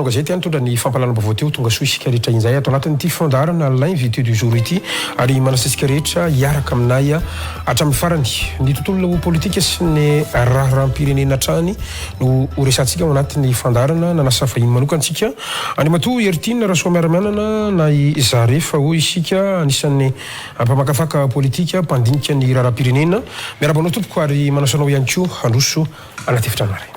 mpanao gazety nitondra ny fampahalalam-baovao teo. Tonga soa isika rehetra injay ato anatin'ity fandaharana L'invité du jour ity ary manasa antsika rehetra hiaraka aminay hatramin'ny farany. Ny tontolo politika sy ny raharaham-pirenena hatrany no ho resahantsika ao anatin'ny fandaharana. Nanasa vahiny manokana isika, Andriamatoa Heritiana Rasoamiaramianana na i Zaref hoy isika, anisan'ny mpamakafaka politika, mpandinika ny raharaham-pirenena. Miarahaba anao tompoko ary manasa anao ihany koa handroso anaty efitrano iray.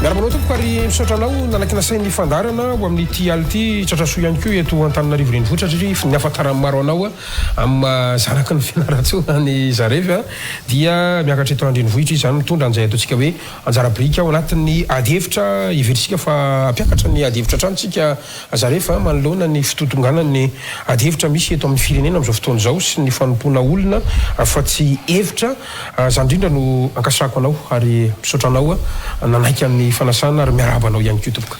Miarahaba anao tompoko ary misaotra anao nanaiky nasain'ny fandaharana ho amin'ity alina ity. Tratra soa ihany koa eto Antananarivo renivohitra satria ny ahafantaran'ny maro anao amin'ny maha zanaky ny Fianarantsoa an'i Zaref dia miakatra eto an-drenivohitra izy izany mitondra an'izay ataontsika hoe anjara biriky ao anatin'ny ady hevitra heverintsika fa hampiakatra ny ady hevitra hatrany tsika Zaref manoloana ny fitotonganan'ny ady hevitra misy eto amin'ny firenena amin'izao fotoana izao sy ny fanompoana olona fa tsy hevitra. Izany indrindra no ankasitrahako anao ary misaotra anao nanaiky ny fanasana ary miarahaba anao ihany koa tompoko.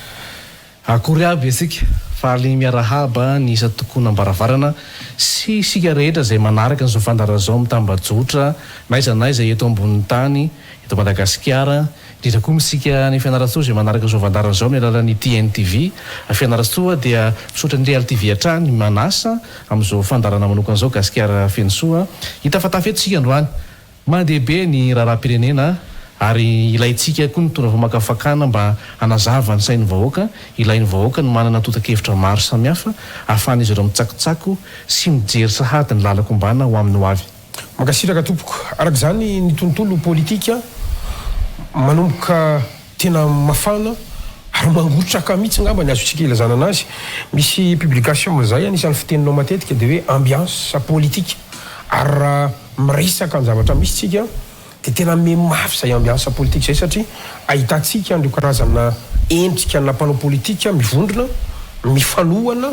Akory aby isika, faly miarahaba ny isan-tokonam-baravarana sy isika rehetra izay manaraka an'izao fandaharana izao amin'ny tambajotra n'aiza n'aiza eto ambonin'ny tany, eto Madagasikara, indrindra koa isika any Fianarantsoa izay manaraka izao fandaharana izao amin'ny alalan'ny TNTV. Fianarantsoa dia misaotra ny Real TV hatrany manasa amin'izao fandaharana manokana izao Gasikara Fenosoa. Hitafatafa eto isika androany. Mandeha be ny raharaham-pirenena ary ilaintsika koa ny mitondra famakafakana mba hanazava ny sain'ny vahoaka. Ilain'ny vahoaka ny manana antontan-kevitra maro samihafa ahafahan'izy ireo mitsakotsako sy mijery sahady ny lalan-kombana ho amin'ny hoavy. Mankasitraka tompoko. Araka izany ny tontolo politika manomboka tena mafana ary mangotraka mihitsy angamba ny azontsika ilazana anazy. Misy publication izay anisan'ny fiteninao matetika dia hoe ambiance politique ary raha miresaka ny zavatra misy tsika dia tena mihamafy izay ambiance politique izay satria ahitantsika an'ireo karazana endrika na mpanao politika mivondrona, mifanohana,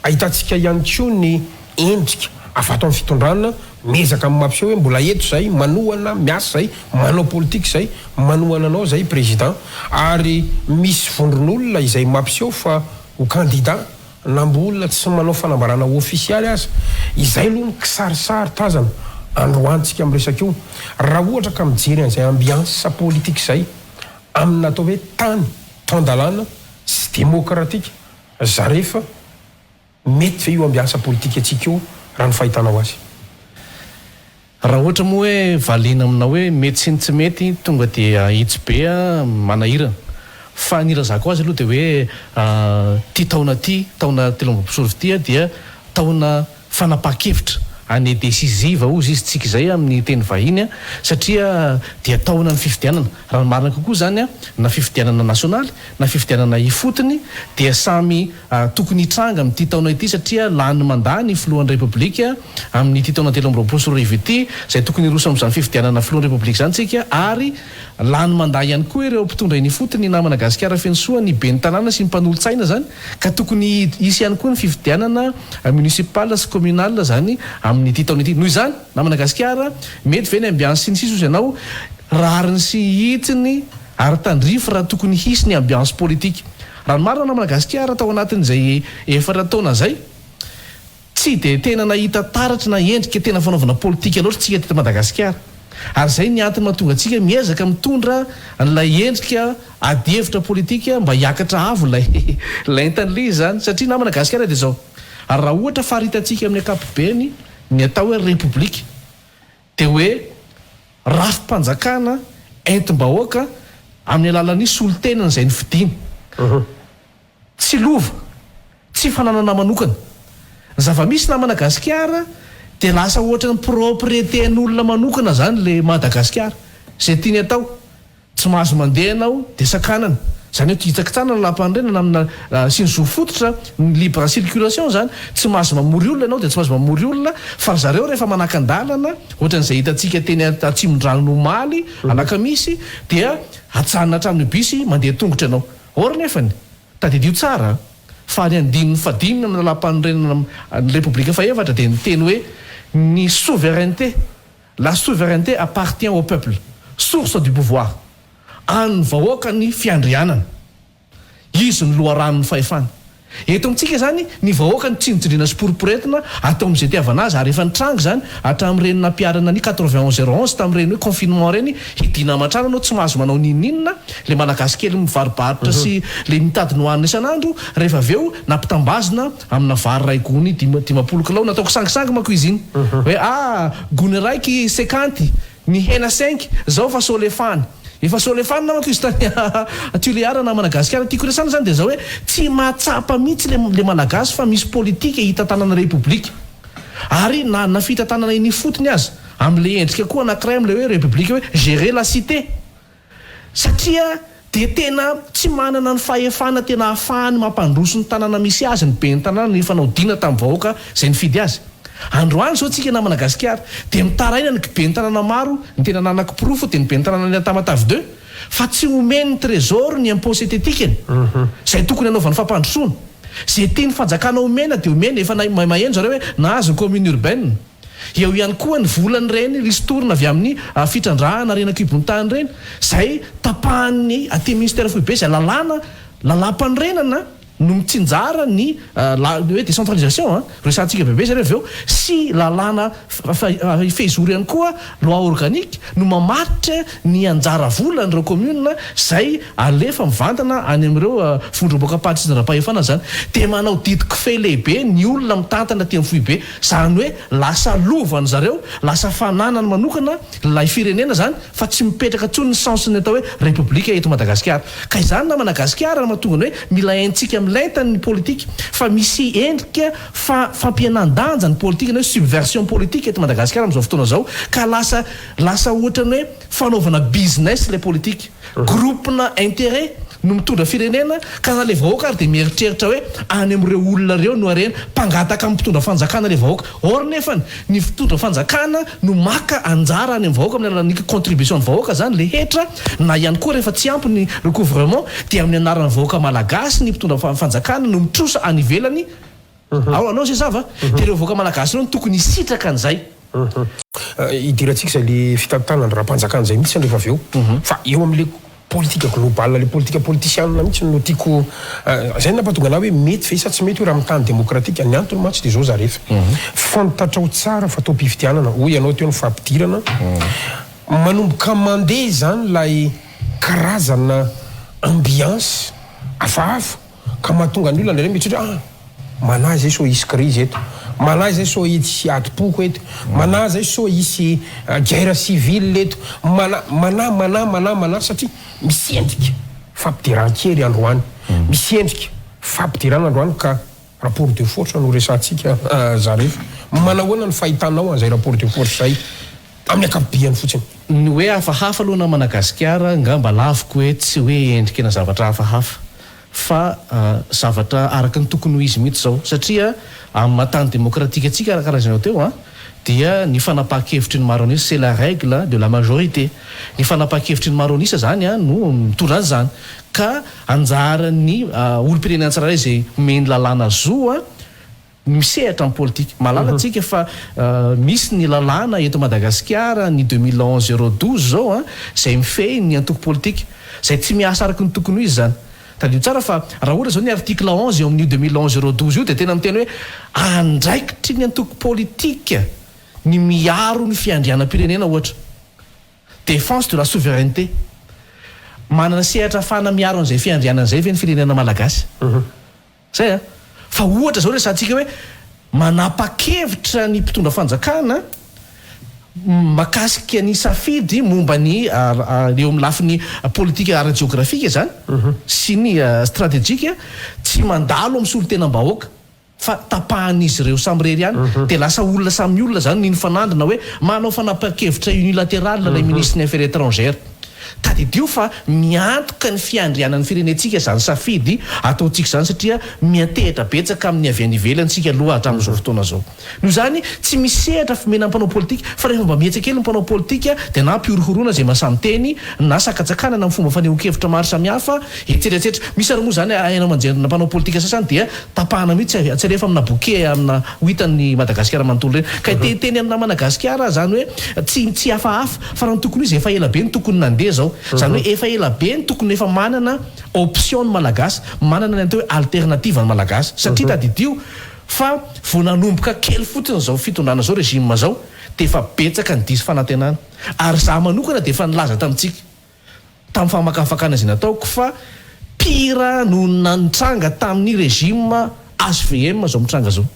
ahitantsika ihany koa ny endrika avy ato amin'ny fitondrana miezaka amin'ny mampiseho hoe mbola eto izay, manohana, miasa izay, manao politika izay, manohana anao izay président ary misy vondron'olona izay mampiseho fa ho candidat na mbola tsy manao fanambarana ofisialy aza. Izay aloha ny kisarisary tazana androantsika miresaka io. Raha ohatra ka mijery an'izay ambiance politique izay amina atao hoe tany tan-dalàna sy demokratika zarefa Mety ve io ambiansa politikantsika io raha ny fahitanao azy? Raha ohatra moa hoe valiana amina hoe mety sy ny tsy mety tonga dia ahitsy be manahirana. Fa ny ilazako azy aloha dia hoe ity taona ity, taona 2023 ity dia taona fanapahan-kevitra, année décisive hozy izy tsika izay amin'ny teny vahiny satria dia taonan'ny fifidianana. Raha ny marina kokoa izany na fifidianana nasionaly na fifidianana ifotony dia samy tokony hitranga amin'ity taona ity satria lany mandat ny filohan'ny Repoblika amin'ity taona 2023 ity izay tokony hiroso amin'izany fifidianana filohan'ny Repoblika izany tsika ary lany mandat ihany koa ireo mpitondra eny ifotony namana Gasikara Fenosoa ny ben'ny tanàna sy ny mpanolotsaina izany ka tokony hisy ihany koa ny fifidianana municipal sy communal izany amin'ity taona ity noho izany namana Gasikara mety ve ny ambiance sy ny sisa hozy ianao rariny sy hitsiny ary tandrify raha tokony hisy ny ambiance politique Raha ny marina namana Gasikara tao anatin'izay efatra taona izay, tsy dia tena nahita taratra na endrika tena fanaovana politika loatra isika teto Madagasikara. Ary izay ny antony mahatonga antsika miezaka mitondra an'ilay endrika adihevitra politika mba hiakatra avo ilay lentan'ilay izy izany. Satria namana Gasikara dia izao, raha ohatra faritantsika amin'ny ankapobeny ny atao hoe repoblika dia hoe rafi-panjakana entim-bahoaka amin'ny alalan'ny solontenany izay nofidiny. Tsy lova, tsy fananana manokana. Ny zava-misy namana Gasikara dia lasa ohatran'ny propriété an'olona manokana izany ilay Madagasikara. Izay tiany atao. Tsy mahazo mandeha ianao dia sakanana. Izany hoe hitsakitsahana ny lalam-panorenana amina sy ny zo fototra, ny libre circulation izany. Tsy mahazo mamory olona ianao dia tsy mahazo mamory olona fa ry zareo rehefa manakan-dalana ohatran'izay hitantsika teny Atsimondrano omaly alakamisy dia ajanona hatramin'ny bus mandeha tongotra ianao. Or nefany, tadidio tsara fa ny andininy fahadimy amin'ny lalam-panorenana ny Repoblika fahefatra dia niteny hoe ny souveraineté La souveraineté appartient au peuple, source du pouvoir. An'ny vahoaka ny fiandrianana. Izy no loharanon'ny fahefana. Eto amintsika izany, ny vahoaka no tsinontsindriana sy poriporetina atao amin'izay itiavana azy ary efa nitranga izany hatramin'ireny nampiharana ny 91 0 11 tamin'ireny hoe confinement ireny, hidiana aman-trano ianao tsy mahazo manao n'inon'inona, ilay malagasy kely mivarobarotra sy ilay mitady ny hohanina isan'andro, rehefa avy eo nampitambazina amina vary iray gony 50 kilao, nataoko sangisangy manko izy iny, hoe ah gony iraiky cinquante, Ny hena cinq zao fa solefany. Efa solefany namako izy tany Tuléar na Madagasikara. Tiako resahana zany dia zao hoe tsy mahatsapa mihitsy le le Malagasy fa misy politika hitantanana Repoblika. Ary na na fitantanana eny ifotony aza amle endrika koa anakiray amle hoe Repoblika hoe gérer la cité. Satria dia tena tsy manana ny fahefana tena ahafahany mampandroso ny tanàna misy azy ny ben'ny tanàna nefa nanao dina tamin'ny vahoaka izay nifidy azy. Androany izao tsika namana gasikara dia mitaraina ny ben'ny tanàna maro, ny tena ananako porofo dia ny ben'ny tanàna any Tamatave deux fa tsy omeny ny trésor ny impôt synthétique-ny izay tokony hanaovany fampandrosoana. Izay tian'ny fanjakana omena dia omena, efa maheno zareo hoe nahazo ny commune urbaine. Eo ihany koa ny volan'ireny ristourne avy amin'ny fitrandrahana harena an-kibon-tany ireny, izay tapahan'ny aty ministera foibe, izay lalàna, lalàmpanorenana no mitsinjara ny hoe décentralisation an, resahantsika bebe izay rehefa avy eo, sy lalàna fehizoro ihany koa, loi organique, no mamaritra ny anjara volan'ireo commune izay alefa mivantana any amin'ireo vondrom-boakam-pahatsinjaram-pahefana izany. Dia manao didy kofehy lehibe ny olona mitantana aty amin'ny foibe. Zany hoe lasa lovan zareo, lasa fananany manokana ilay firenena zany fa tsy mipetraka tsony ny sens ny atao hoe repoblika eto Madagasikara. Ka izany namana gasikara no mahatonga ny hoe mila haintsika milenta ny politika fa misy endrika fa fampihenan-danja ny politika na hoe subversion politique eto Madagasikara amin'izao fotoana izao ka lasa lasa ohatran'ny hoe fanaovana business ilay politika. Groupe-na intérêt no mitondra firenena ka na le vahoaka ary dia mieritreritra hoe any amin'ireo olona ireo no harena, mpangataka amin'ny mpitondra fanjakana le vahoaka. Or nefany ny mpitondra fanjakana no maka anjara any amin'ny vahoaka amin'ny alalan'ny contribution ny vahoaka zany le hetra na ihany koa rehefa tsy ampy ny recouvrement dia amin'ny anaran'ny vahoaka malagasy ny mpitondra fanjakana no mitrosa any ivelany Ao anao zay zava dia ireo vahoaka malagasy ireo no tokony hisitraka an'izay. Idirantsika izay le fitantanana raha-panjakana izay mihitsy rehefa avy eo. Fa eo amin'le politika global, le politika politisianina mihitsy no tiako, izay no nampatonga anah hoe mety ve sa tsy mety io raha amin'ny tany demokratika. Ny antony mantsy dia izao Zaref, fantatrao tsara fa taom-pifidianana, hoy ianao teo ny fampidirana, manomboka mandeha izany ilay karazana ambiance hafahafa. Ka mahatonga ny olona indraindray mieritreritra ah! Manahy zay sao hisy crise eto, manahy zay sao hisy adim-poko eto, manahy zay sao hisy guerre civile eto, manahy, manahy, manahy, manahy, manahy satria misy endrika fampidiran-kery androany, misy endrika fampidirana androany ka rapport de force no resahantsika Zaref. Manahoana ny fahitanao an'izay rapport de force izay amin'ny ankapobehany fotsiny? Ny hoe hafahafa aloha namana gasikara angamba laviko hoe tsy hoe endrika na zavatra hafahafa. Fa zavatra araka ny tokony ho izy mihitsy izao satria amin'ny maha tany demokratika antsika araka lazainao teo an, dia ny fanapahan-kevitry ny maro an'isa, c'est la règle de la majorité. Ny fanapahan-kevitry ny maro an'isa izany an no mitondra an'izany. Ka anjaran'ny olom-pirenena tsirairay izay omen'ny lalàna zo an, misehatra amin'ny politika. Mahalala tsika fa misy ny lalàna eto Madagasikara ny 2011 012 zao an, izay mifehy ny antoko politika, izay tsy miasa araka ny tokony ho izy izany. Tadidio tsara fa raha ohatra zao ny article 11 eo amin'io 2011 012 io dia tena miteny hoe andraikitry ny antoko politika ny miaro ny fiandrianam-pirenena ohatra. Défense de la souveraineté. Manana sehatra ahafahana miaro an'izay fiandrianana izay ve ny firenena malagasy? Zay a! Fa ohatra zao resahantsika hoe manapa-kevitra ny mpitondra fanjakana makasika ny safidy momba ny eo amin'ny lafiny politika ara-jeografika izany sy ny stratejika tsy mandalo amin'ny solontenam-bahoaka fa tapahan'izy ireo samirery ihany dia lasa olona samy olona izany ny nifanandrina hoe manao fanapahan-kevitra unilatéral ilay minisitry ny affaires étrangères. Tadidio fa miantoka ny fiandrianan'ny firenentsika izany safidy ataontsika izany satria miantehitra betsaka amin'ny avy any ivelany isika aloha hatramin'izao fotoana izao. Noho izany, tsy misy sehatra fomena ny mpanao politika fa rehefa mba mihetsika kely ny mpanao politika dia na ampihorohoroana izay mahasahy miteny na sakantsakanana amin'ny fomba fanehoan-kevitra maro samihafa, etsetra etsetra. Misy ary moa izany haino aman-jerina mpanao politika sasany dia tapahana mihitsy tsy alefa amina bouquet amina ho hitan'ny Madagasikara manontolo ireny. Ka hiteny amina Madagasikara aho izany hoe tsy tsy hafahafa fa raha ny tokony ho izy efa ela be no tokony nandeha izao. Izany hoe efa ela be no tokony efa manana option ny Malagasy, manana ny atao hoe alternative ny Malagasy. Satria tadidio fa vao nanomboka kely fotsiny izao fitondrana izao, régime izao, dia efa betsaka ny diso fanantenana. Ary izaho manokana dia efa nilaza tamintsika, tamin'ny famakafakana izay nataoko fa pire noho ny nitranga tamin'ny régime HVM izao mitranga izao.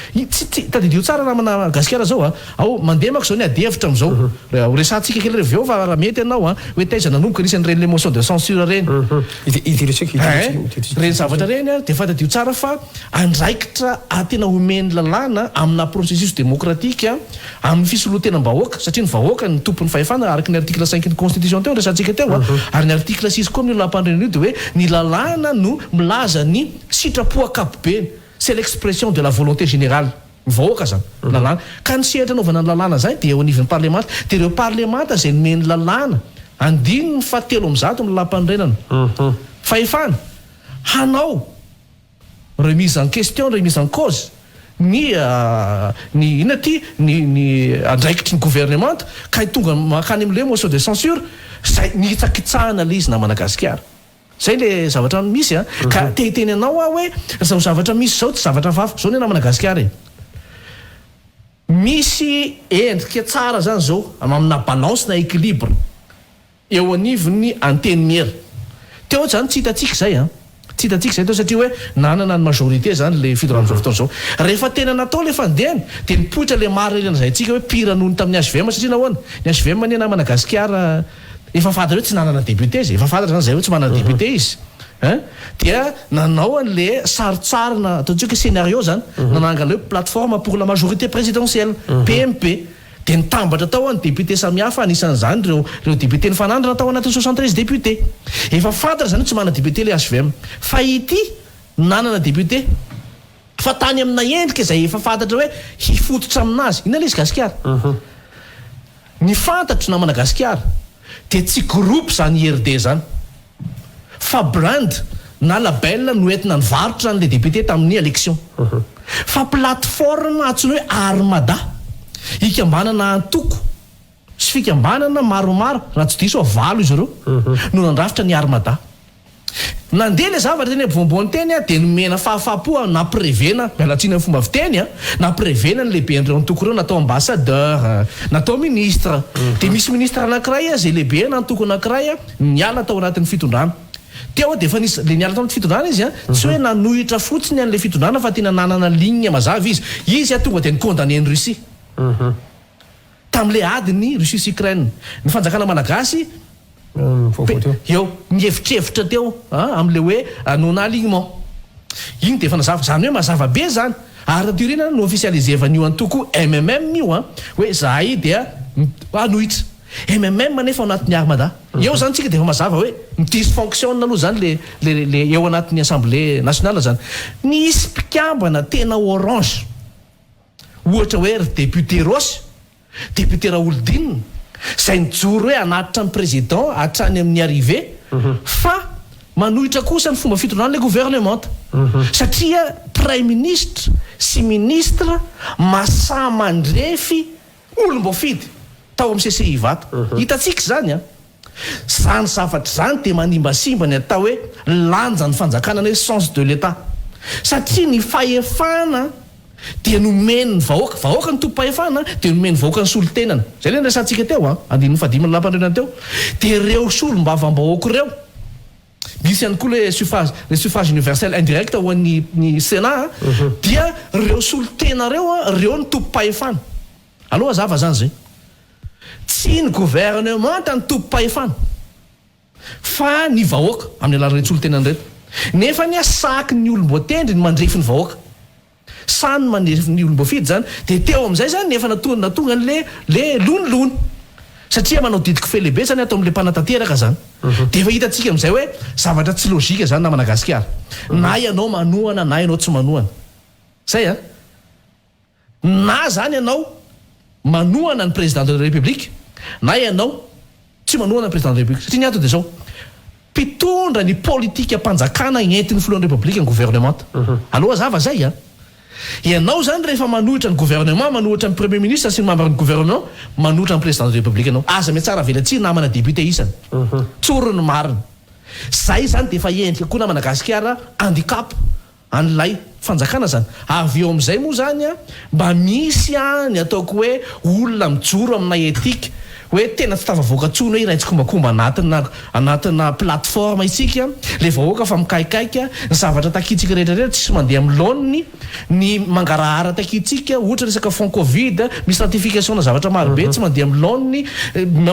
Tsy tsy tadidio tsara namana gasikara zao a! Ao mandeha manko zao ny ady hevitra amizao. Ho resahantsika kely reveo fa raha mety ianao a, hoe taiza nanomboka nisy an'ireny le motion de censure reny. Idirantsika idirantsika. Reny zavatra reny a, dia fantadidio tsara fa andraikitra tena omen'ny lalàna amina processus démocratique amin'ny fisoloan-tenam-bahoaka satria ny vahoaka no tompon'ny fahefana araka ny article cinq ny constitution teo niresahantsika teo a, ary ny article six koa amin'io lalàmpanorenana io dia hoe ny lalàna no milaza ny sitrapo ankapobeny. C'est l'expression de la volonté générale, ny vahoaka zany, lalàna. Ka ny sehatra anaovana ny lalàna zay dia eo anivon'ny parlemanta. Dia ireo parlemanta izay nomen'ny lalàna, andininy faha 103 amin'ny lalàmpanorenana, fahefana hanao remise en question, remise en cause ny ny inona ity, ny ny andraikitry ny governemanta, ka tonga mankany amin'ilay motion de censure, zay nihitsakitsahana ilay izy namana Gasikara. Zay le zavatra misy a! Ka te hiteny anao aho hoe zao zavatra misy zao tsy zavatra hafahafa. Zao ny anà Madagasikara e! Misy endrika tsara zany zao amina balance na equilibre eo anivon'ny antenimiera. Teo zany tsy hitantsika izay a! Tsy hitantsika izay teo satria hoe nanana ny majorité zany le fitondrana amzao fotoana zao. Rehefa tena natao le fandehany dia nipoitra le marina le lazaintsika hoe pire noho ny tamin'ny HVM satria nahoana? Ny HVM anie namana Gasikara Efa fantatra hoe tsy nanana député izy, efa fantatra zany zay hoe tsy manana député izy hein, dia nanao an'le sarintsarina ataontsika hoe scénario zany, nanangana hoe plateforme pour la majorité présidentielle, PMP, dia nitambatra tao ny député samihafa anisan'izany ireo ireo député nifanandrina tao anatin'ny 73 députés. Efa fantatra zany hoe tsy manana député le HVM, fa ity nanana député fa tany amina endrika izay efa fantatra hoe hifototra aminazy, inona le izy gasikara? Ny fantatro namana gasikara dia tsy groupe zany IRD zany fa brand na label noentina nivarotra anle député tamin'ny election fa plateforme antsoina hoe armada hikambanana antoko sy fikambanana maromaro raha tsy diso aho valo izy ireo no nandrafitra ny armada. Nandeha ilay zavatra teny ampovoampoany teny dia nomena fahafahampo aho, nampirevena, miala tsiny amin'ny fomba fiteny an, nampirevena ny lehiben'ireo antoko ireo, natao ambassadeur, natao ministre. Dia misy ministre anankiray izay lehibena antoko anankiray niala tao anatin'ny fitondrana. Teo dia efa nisy, ilay niala tao anatin'ny fitondrana izy an, tsy hoe nanohitra fotsiny an'ilay fitondrana fa tena nanana ligne mazava izy. Izy tonga dia ni-condamner an'i Russie. Tamin'ilay adin'i Russie sy Ukraine. Ny fanjakana malagasy Eo, nihevitrevitra teo amin'ilay hoe non alignement. Iny dia efa nazava. Izany hoe mazava be izany. Ary taty aoriana no-officialiser-van'io antoko MMM io hoe izahay dia hanohitra. MMM anefa ao anatin'ny Armada. Eo izany tsika dia efa mazava hoe mi-dysfonctionne aloha izany le le le eo anatin'ny Assemblée nationale izany. Nisy mpikambana tena orange. Ohatra hoe ry député Rossy. Député Raholidinina, izay nijoro hoe hanatitra ny président hatrany amin'ny arrivée, fa manohitra kosa ny fomba fitondran'ilay gouvernementa. Satria praiminisitra sy ministra masaha mandrefy olom-boafidy tao amin'ny CCI Ivato. Hitantsika izany an! Izany zavatra izany dia manimbasimba ny atao hoe lanjan'ny fanjakana na hoe sens de l'Etat. Satria ny fahefana dia nomeny ny vahoaka, vahoaka no tompom-pahefana, dia nomeny vahoaka ny solontenany. Izay ilay niresahantsika teo an, andininy fahadimy ny lalàmpanorenana teo. Dia ireo solombavambahoaka ireo, misy ihany koa ilay suffrage, le suffrage universel indirect ho an'ny ny Sénat, dia ireo solontena ireo an, ireo no tompom-pahefana. Aleo hazava izany izay. Tsy ny gouvernemanta no tompom-pahefana fa ny vahoaka amin'ny alalan'ireto solontenany ireto. Nefa anie saky ny olom-boatendry ny mandrefy ny vahoaka. Sahy ny mandrefy ny olom-boafidy izany. Dia teo amin'izay izany efa natonga an'le le lonilony. Satria manao didy kofehy lehibe izany ato amin'le mpanatanteraka izany. Dia efa hitantsika amin'izay hoe zavatra tsy logique izany namana Gasikara. Na ianao manohana na ianao tsy manohana. Zay an. Na zany ianao manohana ny président de la république na ianao tsy manohana ny président de la république satria ny antony dia zao, mpitondra ny politikam-panjakana entin'ny filohan'ny république ny gouvernementa. Aleo hazava zay a! Ianao zany rehefa manohitra ny gouvernement, manohitra ny premier ministre sy ny membre ny gouvernement, manohitra ny président de la république ianao. Aza mihatsaravelatsihy namana député isany. Tsory ny marina. Zay zany dia efa endrika koa na Madagasikara handicap an'ilay fanjakana zany. Avy eo amin'izay moa zany an, mba misy an ny ataoko hoe olona mijoro amina ethique hoe tena tsy tafavoaka intsony hoe iray tsikombakomba anatina anatina plateforme isika, le vahoaka fa mikaikaika, ny zavatra takintsika rehetra rehetra tsisy mandeha amin'ny laoniny, ny mangarahara takintsika, ohatra resaka fonds covid, misy ratification na zavatra maro be tsy mandeha amin'ny laoniny,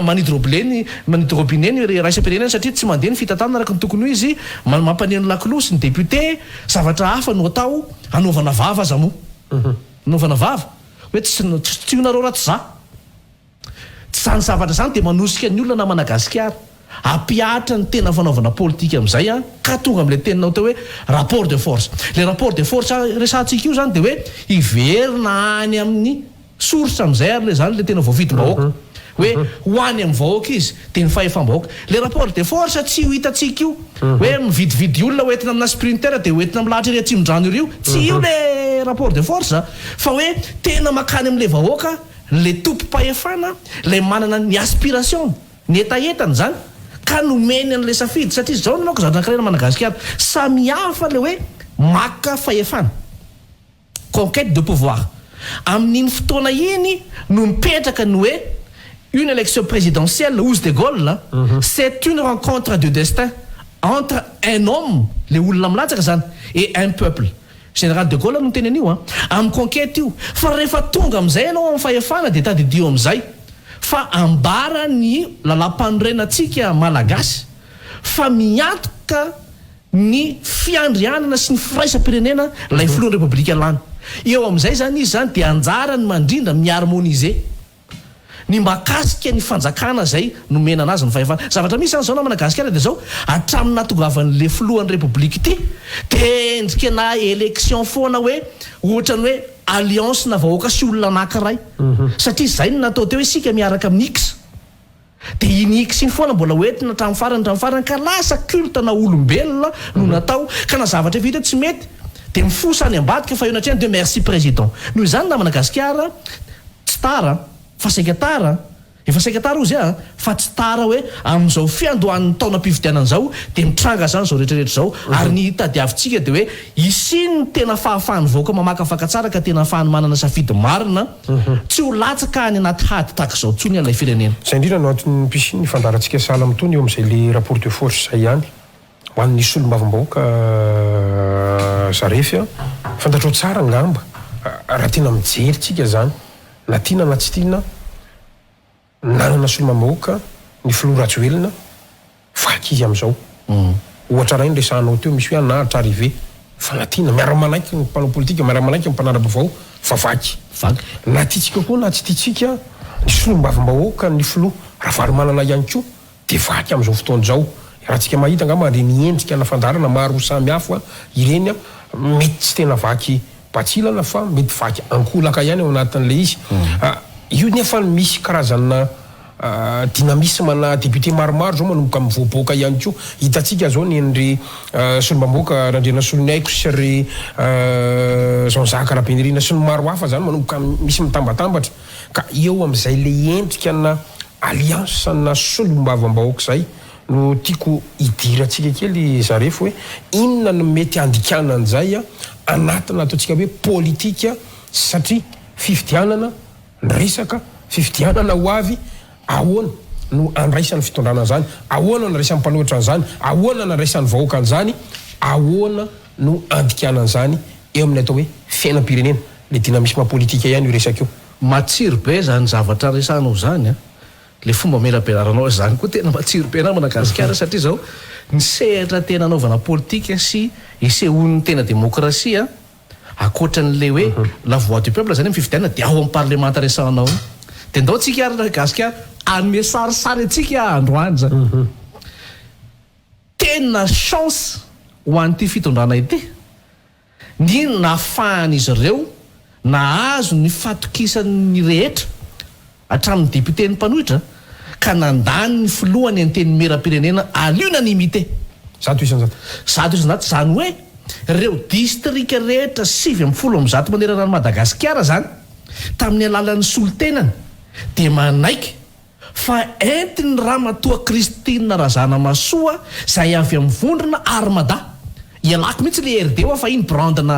manidy robinet ny manidy robinet ny iraisam-pirenena satria tsy mandeha ny fitantanana araka ny tokony ho izy, Mampaneno lakolosy ny député, zavatra hafa no atao, anaovana vava aza moa. Anaovana vava, hoe tsy tsy io nareo raha tsy za. Tsy zany zavatra zany dia manosika ny olona namana gasikara hampihatra ny tena fanaovana politika amin'izay an, ka tonga amin'ilay teninao teo hoe rapport de force. Ilay rapport de force resahantsika io zany dia hoe hiverina any amin'ny Source amin'izay ary le zany le tena voafidim-bahoaka hoe ho any amin'ny vahoaka izy dia ny fahefam-bahoaka. Le rapport de force tsy io hitantsika io hoe mividividy olona ho entina amina sprinter dia ho entina milahatra ery Atsimondrano ery io. Tsy io le rapport de force fa hoe tena makany amin'ilay vahoaka le tompom-pahefana ilay manana ny aspiration-ny, ny hetahetany izany ka nomeny an'ilay safidy satria izao ny manko zavatra anankiray na Madagasikara samihafa le hoe maka fahefana. Conquête de pouvoir. Amin'iny fotoana iny no mipetraka ny hoe une élection présidentielle hozy de Gaulle, c'est une rencontre de destin entre un homme, le olona milatsaka zany, et un peuple. Général de Gaulle no niteny an'io an. Amin'ny conquête io. Fa rehefa tonga amin'izay ianao amin'ny fahefana dia tadidio amin'izay fa ambara ny lalàmpanorenantsika malagasy fa miantoka ny fiandrianana sy ny firaisam-pirenena ilay filohan'ny Repoblika lany. Eo amin'izay izany izy izany dia anjarany mandrindra, mi-harmoniser ny mahakasika ny fanjakana izay nomena anazy ny fahefana. Zavatra misy izany izao namana Gasikara dia izao, hatramin'ny nahatongavan'ilay filohan'ny Repoblika ity dia endrika na élection foana hoe ohatran'ny hoe alliance-na vahoaka sy olona anankiray satria izay no natao teo hoe isika miaraka amin'ny X. Dia iny X iny foana mbola ho entina hatramin'ny farany hatramin'ny farany ka lasa culte na olombelona no natao ka na zavatra efa hita hoe tsy mety dia mifosa any ambadika fa eo anatrehany dia merci président. Noho izany namana Gasikara tsy tara fa saika tara, efa saika tara ozy aho fa tsy tara hoe amin'izao fiandohan'ny taonam-pifidianana izao dia mitranga izany izao rehetra rehetra izao ary ny tadiavintsika dia hoe hisian'ny tena fahafahan'ny vahoaka mamakafaka tsara ka tena ahafahany manana safidy marina Tsy ho latsaka any anaty hady tahaka izao intsony ilay firenena. Izay indrindra no antony pisian'ny fandaharantsika sahala amin'itony eo amin'izay le rapport de force izay ihany. Ho an'ny solombavambahoaka Zarefy a, fantatrao tsara angamba raha tena mijery tsika izany na tiana na tsy tiana, Nanana solombavambahoaka ny filoha Rajoelina, vaky izy amin'izao. Ohatra iray noresahanao teo, misy hoe anahatra arrivée, fanatiana, miara-manaiky ny mpanao politika, miara-manaiky ny mpanara-baovao fa vaky. Na tiantsika koa na tsy tiantsika, ny solombavambahoaka ny filoha Ravalomanana ihany koa dia vaky amin'izao fotoana izao. Raha tsika mahita angamba ireny endrika na fandaharana maro samihafa ireny, mety tsy tena vaky Batsilana fa mety vaky ankolaka ihany ao anatin'ilay izy. Io nefa misy karazana dynamisme na député maromaro zao manomboka mivoaboaka ihany koa. Hitantsika zao ny an'ry solombamboaka Randrianasoloniaiko sy ry Jean Jacques Rabenirina sy ny maro hafa zany manomboka misy mitambatambatra. Ka eo amin'izay le endrika na alliance na solombavambahoaka izay no tiako hidirantsika kely Zaref hoe inona no mety handikana an'izay anatina ataontsika hoe politika satria fifidianana ny resaka, fifidianana ho avy, ahoana no andraisan'ny fitondrana an'izany, ahoana no andraisan'ny mpanohitra an'izany, ahoana no andraisan'ny vahoaka an'izany, ahoana no handikana an'izany eo amin'ny atao hoe fiainam-pirenena, le dynamisme politika ihany io resaka io. Matsiro be zany zavatra resahanao zany an! Le fomba amelabelaranao azy zany koa tena matsiro be namana gasikara satria zao ny sehatra tena anaovana politika sy isehoan'ny tena demokrasia ankoatran'le hoe la voix du peuple zany amin'ny fifidianana dia ao amin'ny parlemanta resahanao io dia ndao tsika ary gasikara hanome sarisary antsika androany zany tena chance ho an'ity fitondrana ity Ny nahafahan'izy ireo nahazo ny fatokisan'ny rehetra, hatramin'ny depioten'ny mpanohitra, ka nandany ny filohan'ny Antenimierampirenena à l'unanimité. 100%. 100%, izany hoe ireo distrika rehetra 119 manerana an'i Madagasikara izany, tamin'ny alalan'ny solontenany, dia manaiky. fa entiny Ramatoa Christine Razanamahasoa izay avy amin'ny vondrona Armada. Ialako mihitsy le RD hoa fa iny brand-na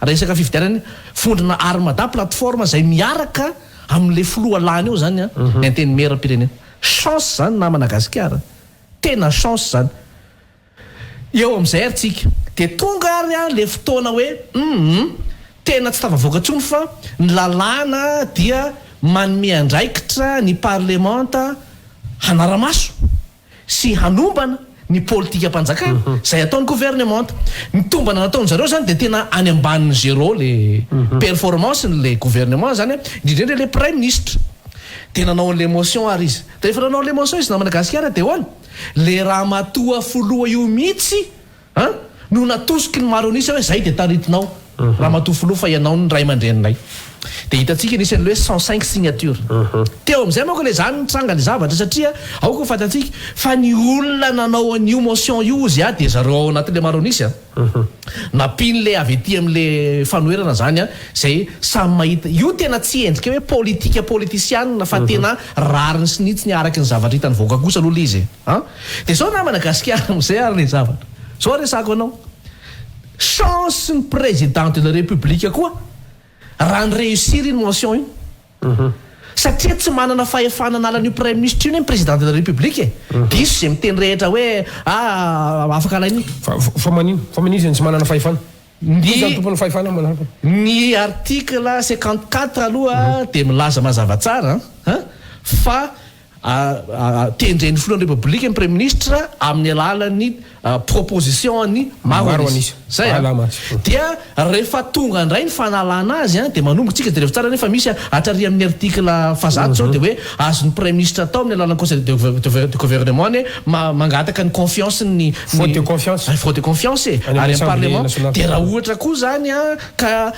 resaka fifidianana iny. Vondrona Armada plateforme izay miaraka amin'le filoha lany eo zany ny antenimieram-pirenena. Chance zany namana gasikara. Tena chance zany. Eo amin'izay ary tsika. Dia tonga ary an le fotoana hoe humm tena tsy tafavoaka intsony fa ny lalàna dia manome andraikitra ny parlemanta hanara-maso sy hanombana ny politikam-panjakana izay ataon'ny governemanta. Ny tombana nataon-jareo izany dia tena any ambanin'ny zéro le performance n'le gouvernement izany an, indrindra indrindra le praiminisitra. Dia nanao an'le motion ary izy. Dia rehefa nanao an'le motion izy namana gasikara dia ahoana? Le ramatoa filoha io mihitsy an no natosiky ny maro an'isa hoe zay dia taritinao ramatoa filoha fa ianao no ray aman-dreninay. Dia hitantsika nisy an'ilay hoe 105 signatures. Teo amin'izay manko ilay zany nitranga ilay zavatra satria aoka ho fantatsika fa ny olona nanao an'io motion io ozy a dia zareo ao anatin'ilay maro an'isa. Nampian'ilay avy ety amin'ilay fanoherana izany an, izay samy mahita, io tena tsy endrika hoe politika politisianina fa tena rariny sy ny hitsiny araka ny zavatra hitan'ny vahoaka kosa aloha ilay izy e. An! Dia izao namana gasikara amin'izay ary ilay zavatra. Izao resako anao. Chance ny président de la république koa raha ni-réussir iny motion iny. Satria tsy manana fahefana hanala an'io praiminisitra io anie ny président de la république e! Diso izay miteny rehetra hoe ah afaka alaina io. Fa fa manino? Fa manino izy no tsy manana fahefana? Iza no tompon'ny fahefana manaraka? Ny article 54 aloha dia milaza mazava tsara an fa Tendren'ny filohan'ny Repoblika ny Praiminisitra amin'ny alalan'ny proposition an'ny maro an'isa. Zay a! Dia rehefa tonga indray ny fanalana azy dia manomboka tsika jereo tsara anie fa misy hatrary amin'ny article fahazato zao dia hoe azon'ny Praiminisitra atao amin'ny alalan'ny conseil de gouvernement anie mangataka ny confiance ny Vote de confiance. Vote de confiance e! Any amin'ny parlement. Dia raha ohatra koa zany ka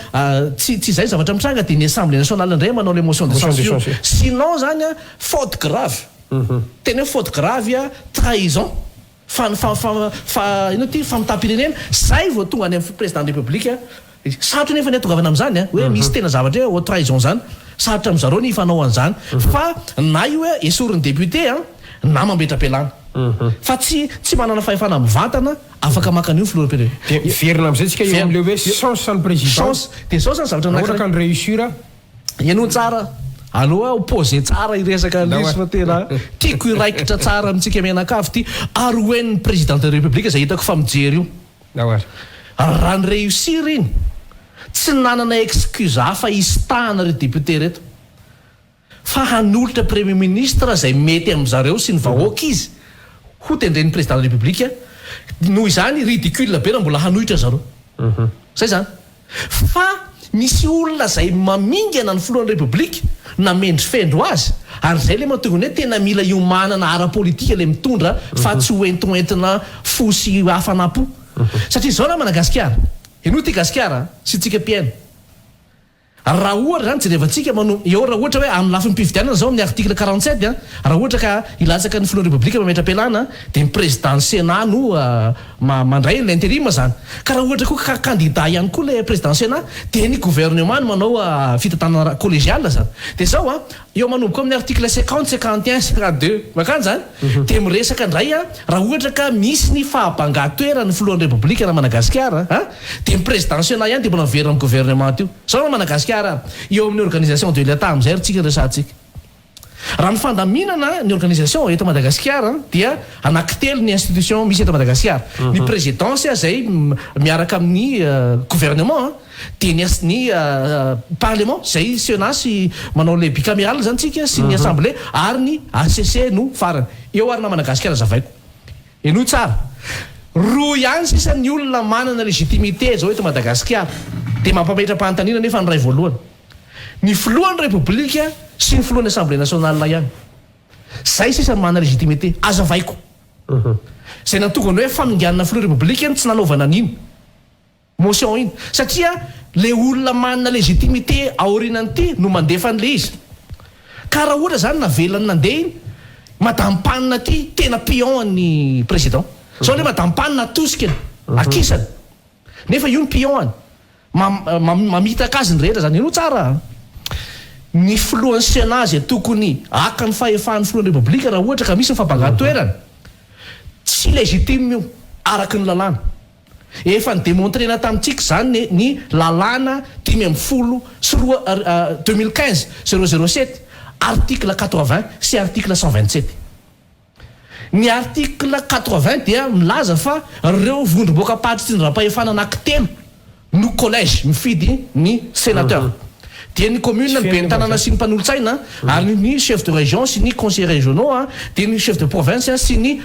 tsy tsy izay zavatra mitranga dia ny assemblée nationale indray manao le motion de censure. Sinon zany a faute grave. Tena hoe faute grave a, trahison, fa fa fa fa inona ity famitaham-pirenena, zay vao tonga any amin'ny président de république. Sarotra nefa ny hatongavana amin'izany a, hoe misy tena zavatra hoe haute trahison zany. Sarotra amin-zareo ny hifanao an'izany. Fa na io hoe esorin'ny député a, na mametra-pialana. Fa tsy tsy manana fahefana mivantana Afaka maka an'io ny filoham-pirenena. Dia miverina amin'izay tsika eo amin'ilay hoe chance ny président. Chance. Dia izao zany zavatra Raha ohatra ka ny réussir. Henoy tsara. Aleo aho poser tsara hiresaka an'ilay izy fa tena tiako hiraikitra tsara amintsika mianakavy ity. Ary ho henon'ny président de la république izay hitako fa mijery io. Raha ny réussir iny, tsy nanana excuse hafa hisintahana ireo députés ireto. Fa hanolotra premier ministre izay mety amin'zareo sy ny vahoaka izy ho tendren'ny président de la république, noho izany ridicule be raha mbola hanohitra zareo. Zay zany. Fa misy olona izay mamingana ny filohan'ny république na mendrifendro azy ary izay le mahatonga ny hoe tena mila hiomanana ara-politika le mitondra fa tsy ho entoentina fo sy hafanam-po. Satria izao namana gasikara, henoy ity gasikara sy tsika mpihaino. Raha ohatra izany jerevantsika mano eo raha ohatra hoe amin'ny lafiny mpifidianana izao amin'ny article 47 an, raha ohatra ka hilatsaka ny filohan'ny Repoblika mametra-pialana dia ny président ny Sénat no mandray an'ilay intérim izany. Ka raha ohatra koa ka candidat ihany koa ilay président Sénat dia ny gouvernement no manao fitantanana collégiale izany. Dia izao an, eo manomboka amin'ny article 50, 51, 52 mankany izany dia miresaka indray an, raha ohatra ka misy ny fahabangan-toeran'ny filohan'ny Repoblika na Madagasikara an, Dia ny président Sénat ihany dia mbola miverina amin'ny gouvernement io. Zao raha Madagasikara eo amin'ny organisation de l'Etat amin'izay ry tsika resahantsika. Raha ny fandaminana ny organisation eto Madagasikara dia anankitelo ny institution misy eto Madagasikara. Ny présidence izay miaraka amin'ny gouvernement dia ny ny parlement izay Sénat sy manao le bicaméral izany tsika sy ny assemblée ary ny HCC no farany. Eo ary namana gasikara zavaiko. Henoy tsara. Roa ihany sisa ny olona manana légitimité zao eto Madagasikara. Dia mampametra-panontaniana nefa ny iray voalohany. Ny filohan'ny Repoblika sy ny filohan'ny Assemblée nationale ihany. Zay sisa no manana légitimité. Azavaiko. Zay nahatonga ny hoe faminganana filoha Repoblika no tsy nanaovana an'iny. Motion iny. Satria le olona manana légitimité aorinan'ity no mandefa an'le izy. Ka raha ohatra zany navelany nandeha iny, madame Panina ty tena pion an'ny président. Zao le madame Panina atosikany, akisany. Nefa io ny pion any. Mamitaka azy ny rehetra zany. Henoy tsara a! Ny filohan'ny Sénat izay tokony haka ny fahefan'ny filohan'ny Repoblika raha ohatra ka misy ny fampangan-toerana, tsy légitime io araka ny lalàna. Efa ni-demontrer-na tamintsika izany ny lalàna 2015 2015 007, article 80 sy article 127. Ny article 80 dia milaza fa ireo vondrom-boakam-paritry tsindram-pahefana anankitelo no collège mifidy ny sénateur. Dia ny commune, ny ben'ny tanàna sy ny mpanolotsaina ary ny chef de région sy ny conseillers régionaux dia ny chef de province sy ny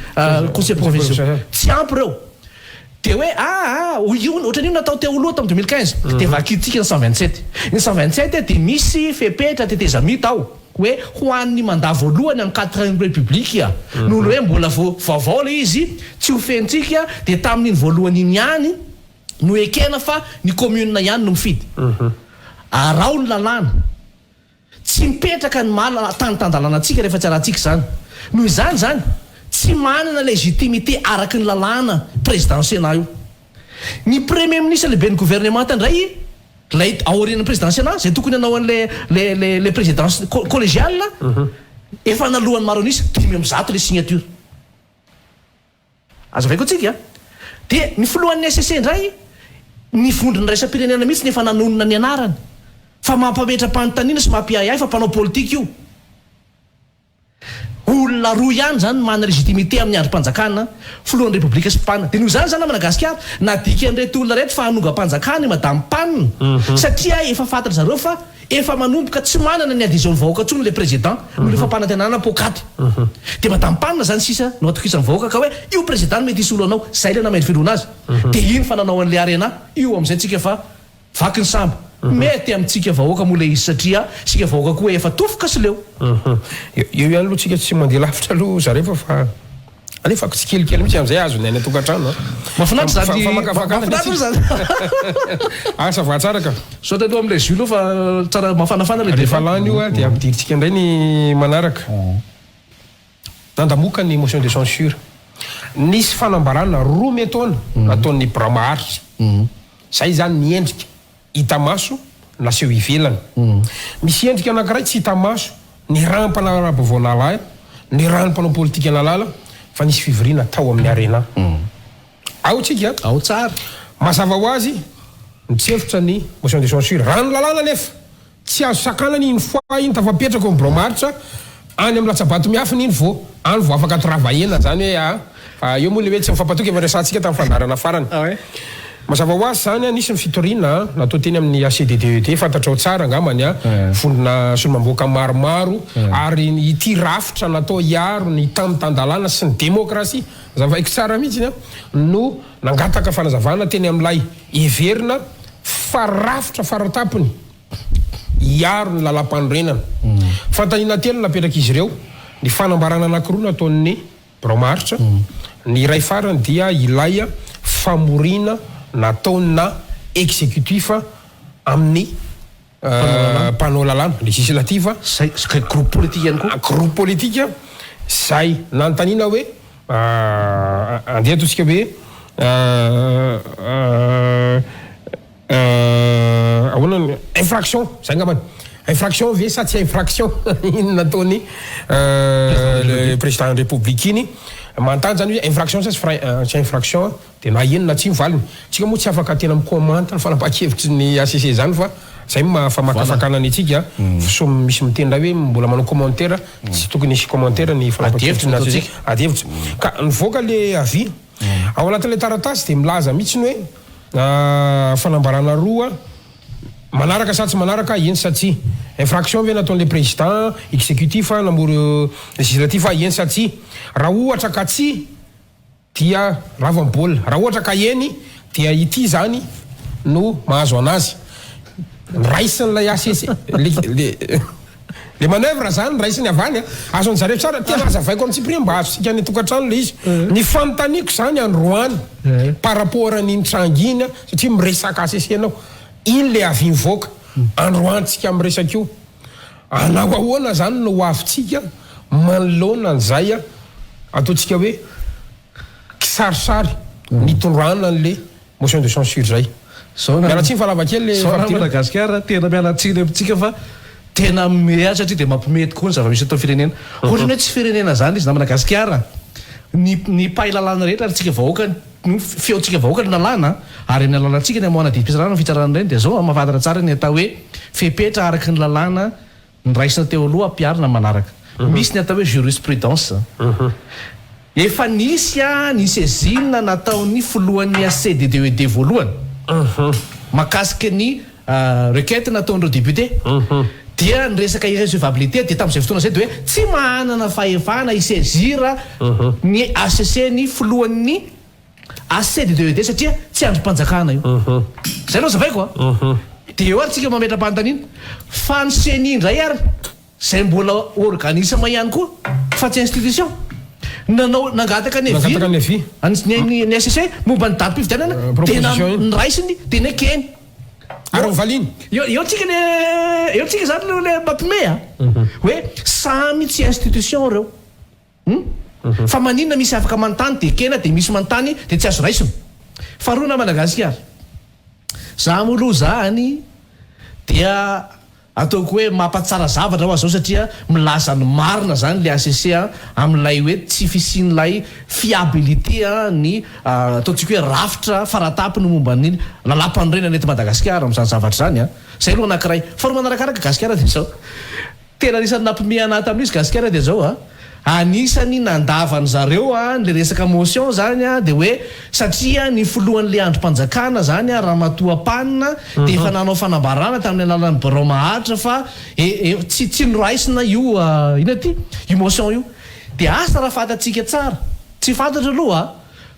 conseillers provinciaux. Tsy ampy ireo. Dia hoe aa io ohatran'io natao teo aloha tamin'ny 2015. Dia vakintsika ny 127. Ny 127 dia misy fepetra tetezamita ao. Hoe ho an'ny mandat voalohany amin'ny quatrième république noho ny hoe mbola vao vaovao ilay izy, tsy ho fenontsika dia tamin'iny voalohany iny ihany no ekena fa ny commune ihany no mifidy. Araho ny lalàna. Tsy mipetraka ny maha tany tan-dalàna antsika rehefa tsy arahantsika izany. Noho izany izany, tsy manana légitimité araka ny lalàna président Sénat io. Ny premier ministre lehiben'ny gouvernemanta indray ilay aorian'ny président Sénat izay tokony hanao an'ilay le le le présidence collégiale efa naloan'ny maro an'isa, 105 le signature. Azavaiko antsika dia ny filohan'ny HCC indray ny vondrona iraisam-pirenena mihitsy no efa nanonona ny anarany fa mampametra-panontaniana sy mampiahiahy fa mpanao politika io. Olona roa ihany izany no manana légitimité amin'ny andrim-panjakana, filohan'ny Repoblika sy Mpana. Dia noho izany izany Madagasikara, nadikan'ireto olona ireto fa hanongam-panjakana i Madame Pan satria efa fantatry zareo fa efa manomboka tsy manana ny adhesion-ny vahoaka intsony ilay président noho ilay fampanantenana poakaty. Dia Madame Pan izany sisa no atokisan'ny vahoaka ka hoe io président no mety hisolo anao, izay ilay namaindry filohana azy. Dia iny fa nanao an'ilay arena io amin'izay tsika fa Vaky ny sambo. Mety amintsika vahoaka moa ilay izy satria isika vahoaka koa efa tofoka sy leo. Eo ihany aloha tsika tsy mandeha lavitra aloha zareo fa alefako tsikelikely mihitsy amin'izay azony any an-tokantrano a. Mahafinaritra zany Famakafakana mahafinaritra zany. Asa va tsara ka. Saotra aloha amin'ilay jus aloha fa tsara mafanafana ilay Rehefa lany io a dia ampidirintsika indray ny manaraka. Nandamoka ny motion de censure. Nisy fanambarana roa miantaona nataon'ny birao maharitra. Zay izany ny endrika hita maso naseho ivelany. Misy endrika anankiray tsy hita maso, ny rà mpanara-baovao nahalala, ny rà ny mpanao politika nahalala fa nisy fivoriana tao amin'ny Arena. Ao tsika. Ao tsara. Mazava ho azy, nitsefotra ny motion de censure. Raha ny lalàna anefa, Tsy azo sakanana iny fois iny tafapetraka ao amin'ny birao maharitra any amin'ny latsabato miafina iny vao any vao afaka travailler-na zany hoe a fa eo moa le hoe tsy mifampatoky efa resahantsika tamin'ny fandaharana farany. Mazava ho azy zany a nisy ny fitoriana natao teny amin'ny HCDDED fantatrao tsara angambany a vondrona solombavambahoaka maromaro ary ity rafitra natao hiaro ny tany tan-dalàna sy ny demokrasia azavaiko tsara mihitsy a no nangataka fanazavana teny amin'ilay heverina fa rafitra faratampony hiaro ny lalàmpanorenana. Fanontaniana telo napetrak'izy ireo, ny fanambarana anankiroa nataon'ny birao maharitra, ny iray farany dia ilay famoriana nataona executif amin'ny mpanao lalàna, législatif. Zay, groupe politique ihany koa. Groupe politique izay nanontaniana hoe andeha ataontsika hoe Ahoana ny infraction zay angambany infraction ve sa tsy infraction iny nataony le président ny république iny manontany zany hoe infraction sa tsy infraction de na eny na tsia ny valiny tsika moa tsy afaka tena mi-commente ny fanapahan-kevitry ny HCC zany fa zay no maha famakafakana ny antsika sao misy miteny indray hoe mbola manao commentaire tsy tokony hisy commentaire ny fanapahan-kevitry ny HCC ady hevitra ka nivoaka le avis Ao anatin'ilay taratasy dia milaza mihitsy ny hoe fanambarana roa manaraka sa tsy manaraka, eny sa tsia. Infraction ve nataon'ilay président exécutif namory législatif eny sa tsia. Raha ohatra ka tsia dia rava ny baolina. Raha ohatra ka eny dia ity izany no mahazo anazy. Raisin'ilay HCC le le manoeuvre zany raisiny avy any a! Azon'ny zareo tsara, tena azavaiko amin'ny tsipiriany mba azontsika any an-tokantrano le izy. Ny fanontaniako zany androany par rapport an'iny tranga iny a, satria miresaka HCC ianao, iny le avis mivoaka, androany tsika miresaka io, hanao ahoana zany no ho avintsika manoloana an'izay ataontsika hoe kisarisary nitondrana an'le Motion de censure zay. Zao Miala tsiny fa lava kely le Zao raha fampidirana. Madagasikara tena miala tsiny amintsika fa. Tena miha satria dia mampiomehy tokoa ny zava-misy eto amin'ny firenena. Ohatran'ny hoe tsy firenena izany izy namana Gasikara. Ny ny mpahay lalàna rehetra ary tsika vahoaka no feontsika vahoaka ny lalàna ary amin'ny alalantsika ny amoahana didim-pitsarana ny fitsarana ireny dia zao mahafantatra tsara ny atao hoe fepetra araka ny lalàna noraisina teo aloha ampiharina amin'ny manaraka. Misy ny atao hoe jurisprudence. Efa nisy ny saisine nataon'ny filohan'ny HCDDED voalohany mahakasika ny requête nataon'ireo député dia ny resaka irrecevabilité dia tamin'izay fotoana izay dia hoe tsy manana fahefana hi-saisir ny HCC ny filohan'ny HCDDED satria tsy andrim-panjakana io. Izay no hazavaiko a! Dia eo ary tsika mametra-panontaniana fa ny ceni indray ary Izay mbola organisme ihany koa fa tsy institution. Nanao nangataka ny avis Nangataka ny avis. ny ny HCC momba ny datim-pifidianana dia Proposition iny. noraisiny dia nekeny. Ary novaliany. Eo eo tsika le eo tsika zany lo le mampime a. Hoe samy tsy institution ireo. Hum. Fa maninona misy afaka manontany dia ekena dia misy manontany dia tsy azo raisina. Faharoa namana Gasikara. Za moa aloha zany dia Ataoko hoe mampatsara zavatra hoa zao satria milaza ny marina zany le HCC a amin'ilay hoe tsy fisian'ilay fiabilité ny ataontsika hoe rafitra faratapony momba ny lalam-panorenana eto Madagasikara amin'izany zavatra izany a. Zay aloha anankiray. Faharoa manarakaraka Gasikara dia zao. Tena anisan'ny nampiomehy anah tamin'izy Gasikara dia zao a. Anisany nandavan zareo an le resaka motion zany an de hoe satria ny filohan le andrim-panjakana zany an Ramatoa Pan de efa nanao fanambarana tamin'ny alalan'ny birao maharitra fa e tsy tsy noraisina io inona ty io motion io de asa raha fantatsika tsara tsy fantatro aloha a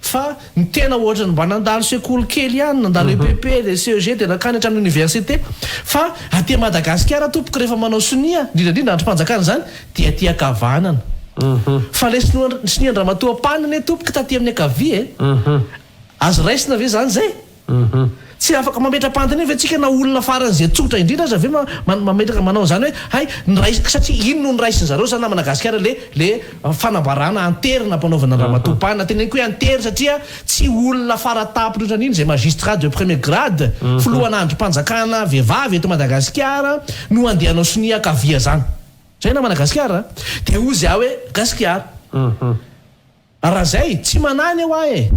Fa ny tena ohatran'ny mba nandalo sekoly kely ihany, nandalo EPP, dia CEG, dia nankany hatramin'ny université. Fa aty Madagasikara tompoko rehefa manao sonia, indrindra indrindra andrim-panjakana izany, dia aty ankavanana. Fa ilay sinoa sonian-dRamatoa Pan anie tompoko taty amin'ny ankavia e. Azo raisina ve izany izay? Tsy afaka mametra-panontaniana ve tsika na olona faran'izay tsotra indrindra aza ve mametraka manao an'izany hoe hay niraisiko satria iny no niraisin zareo zany namana gasikara le le fanambarana antery nampanaovana an ramatoa pana teneniko hoe antery satria tsy olona faratapony ohatran'iny izay magistrat de premier grade filohana andrim-panjakana vehivavy eto Madagasikara no andeha hanao sonia ankavia zany zay namana gasikara de hozy aho hoe gasikara Raha zay, tsy manahy anie hoa e!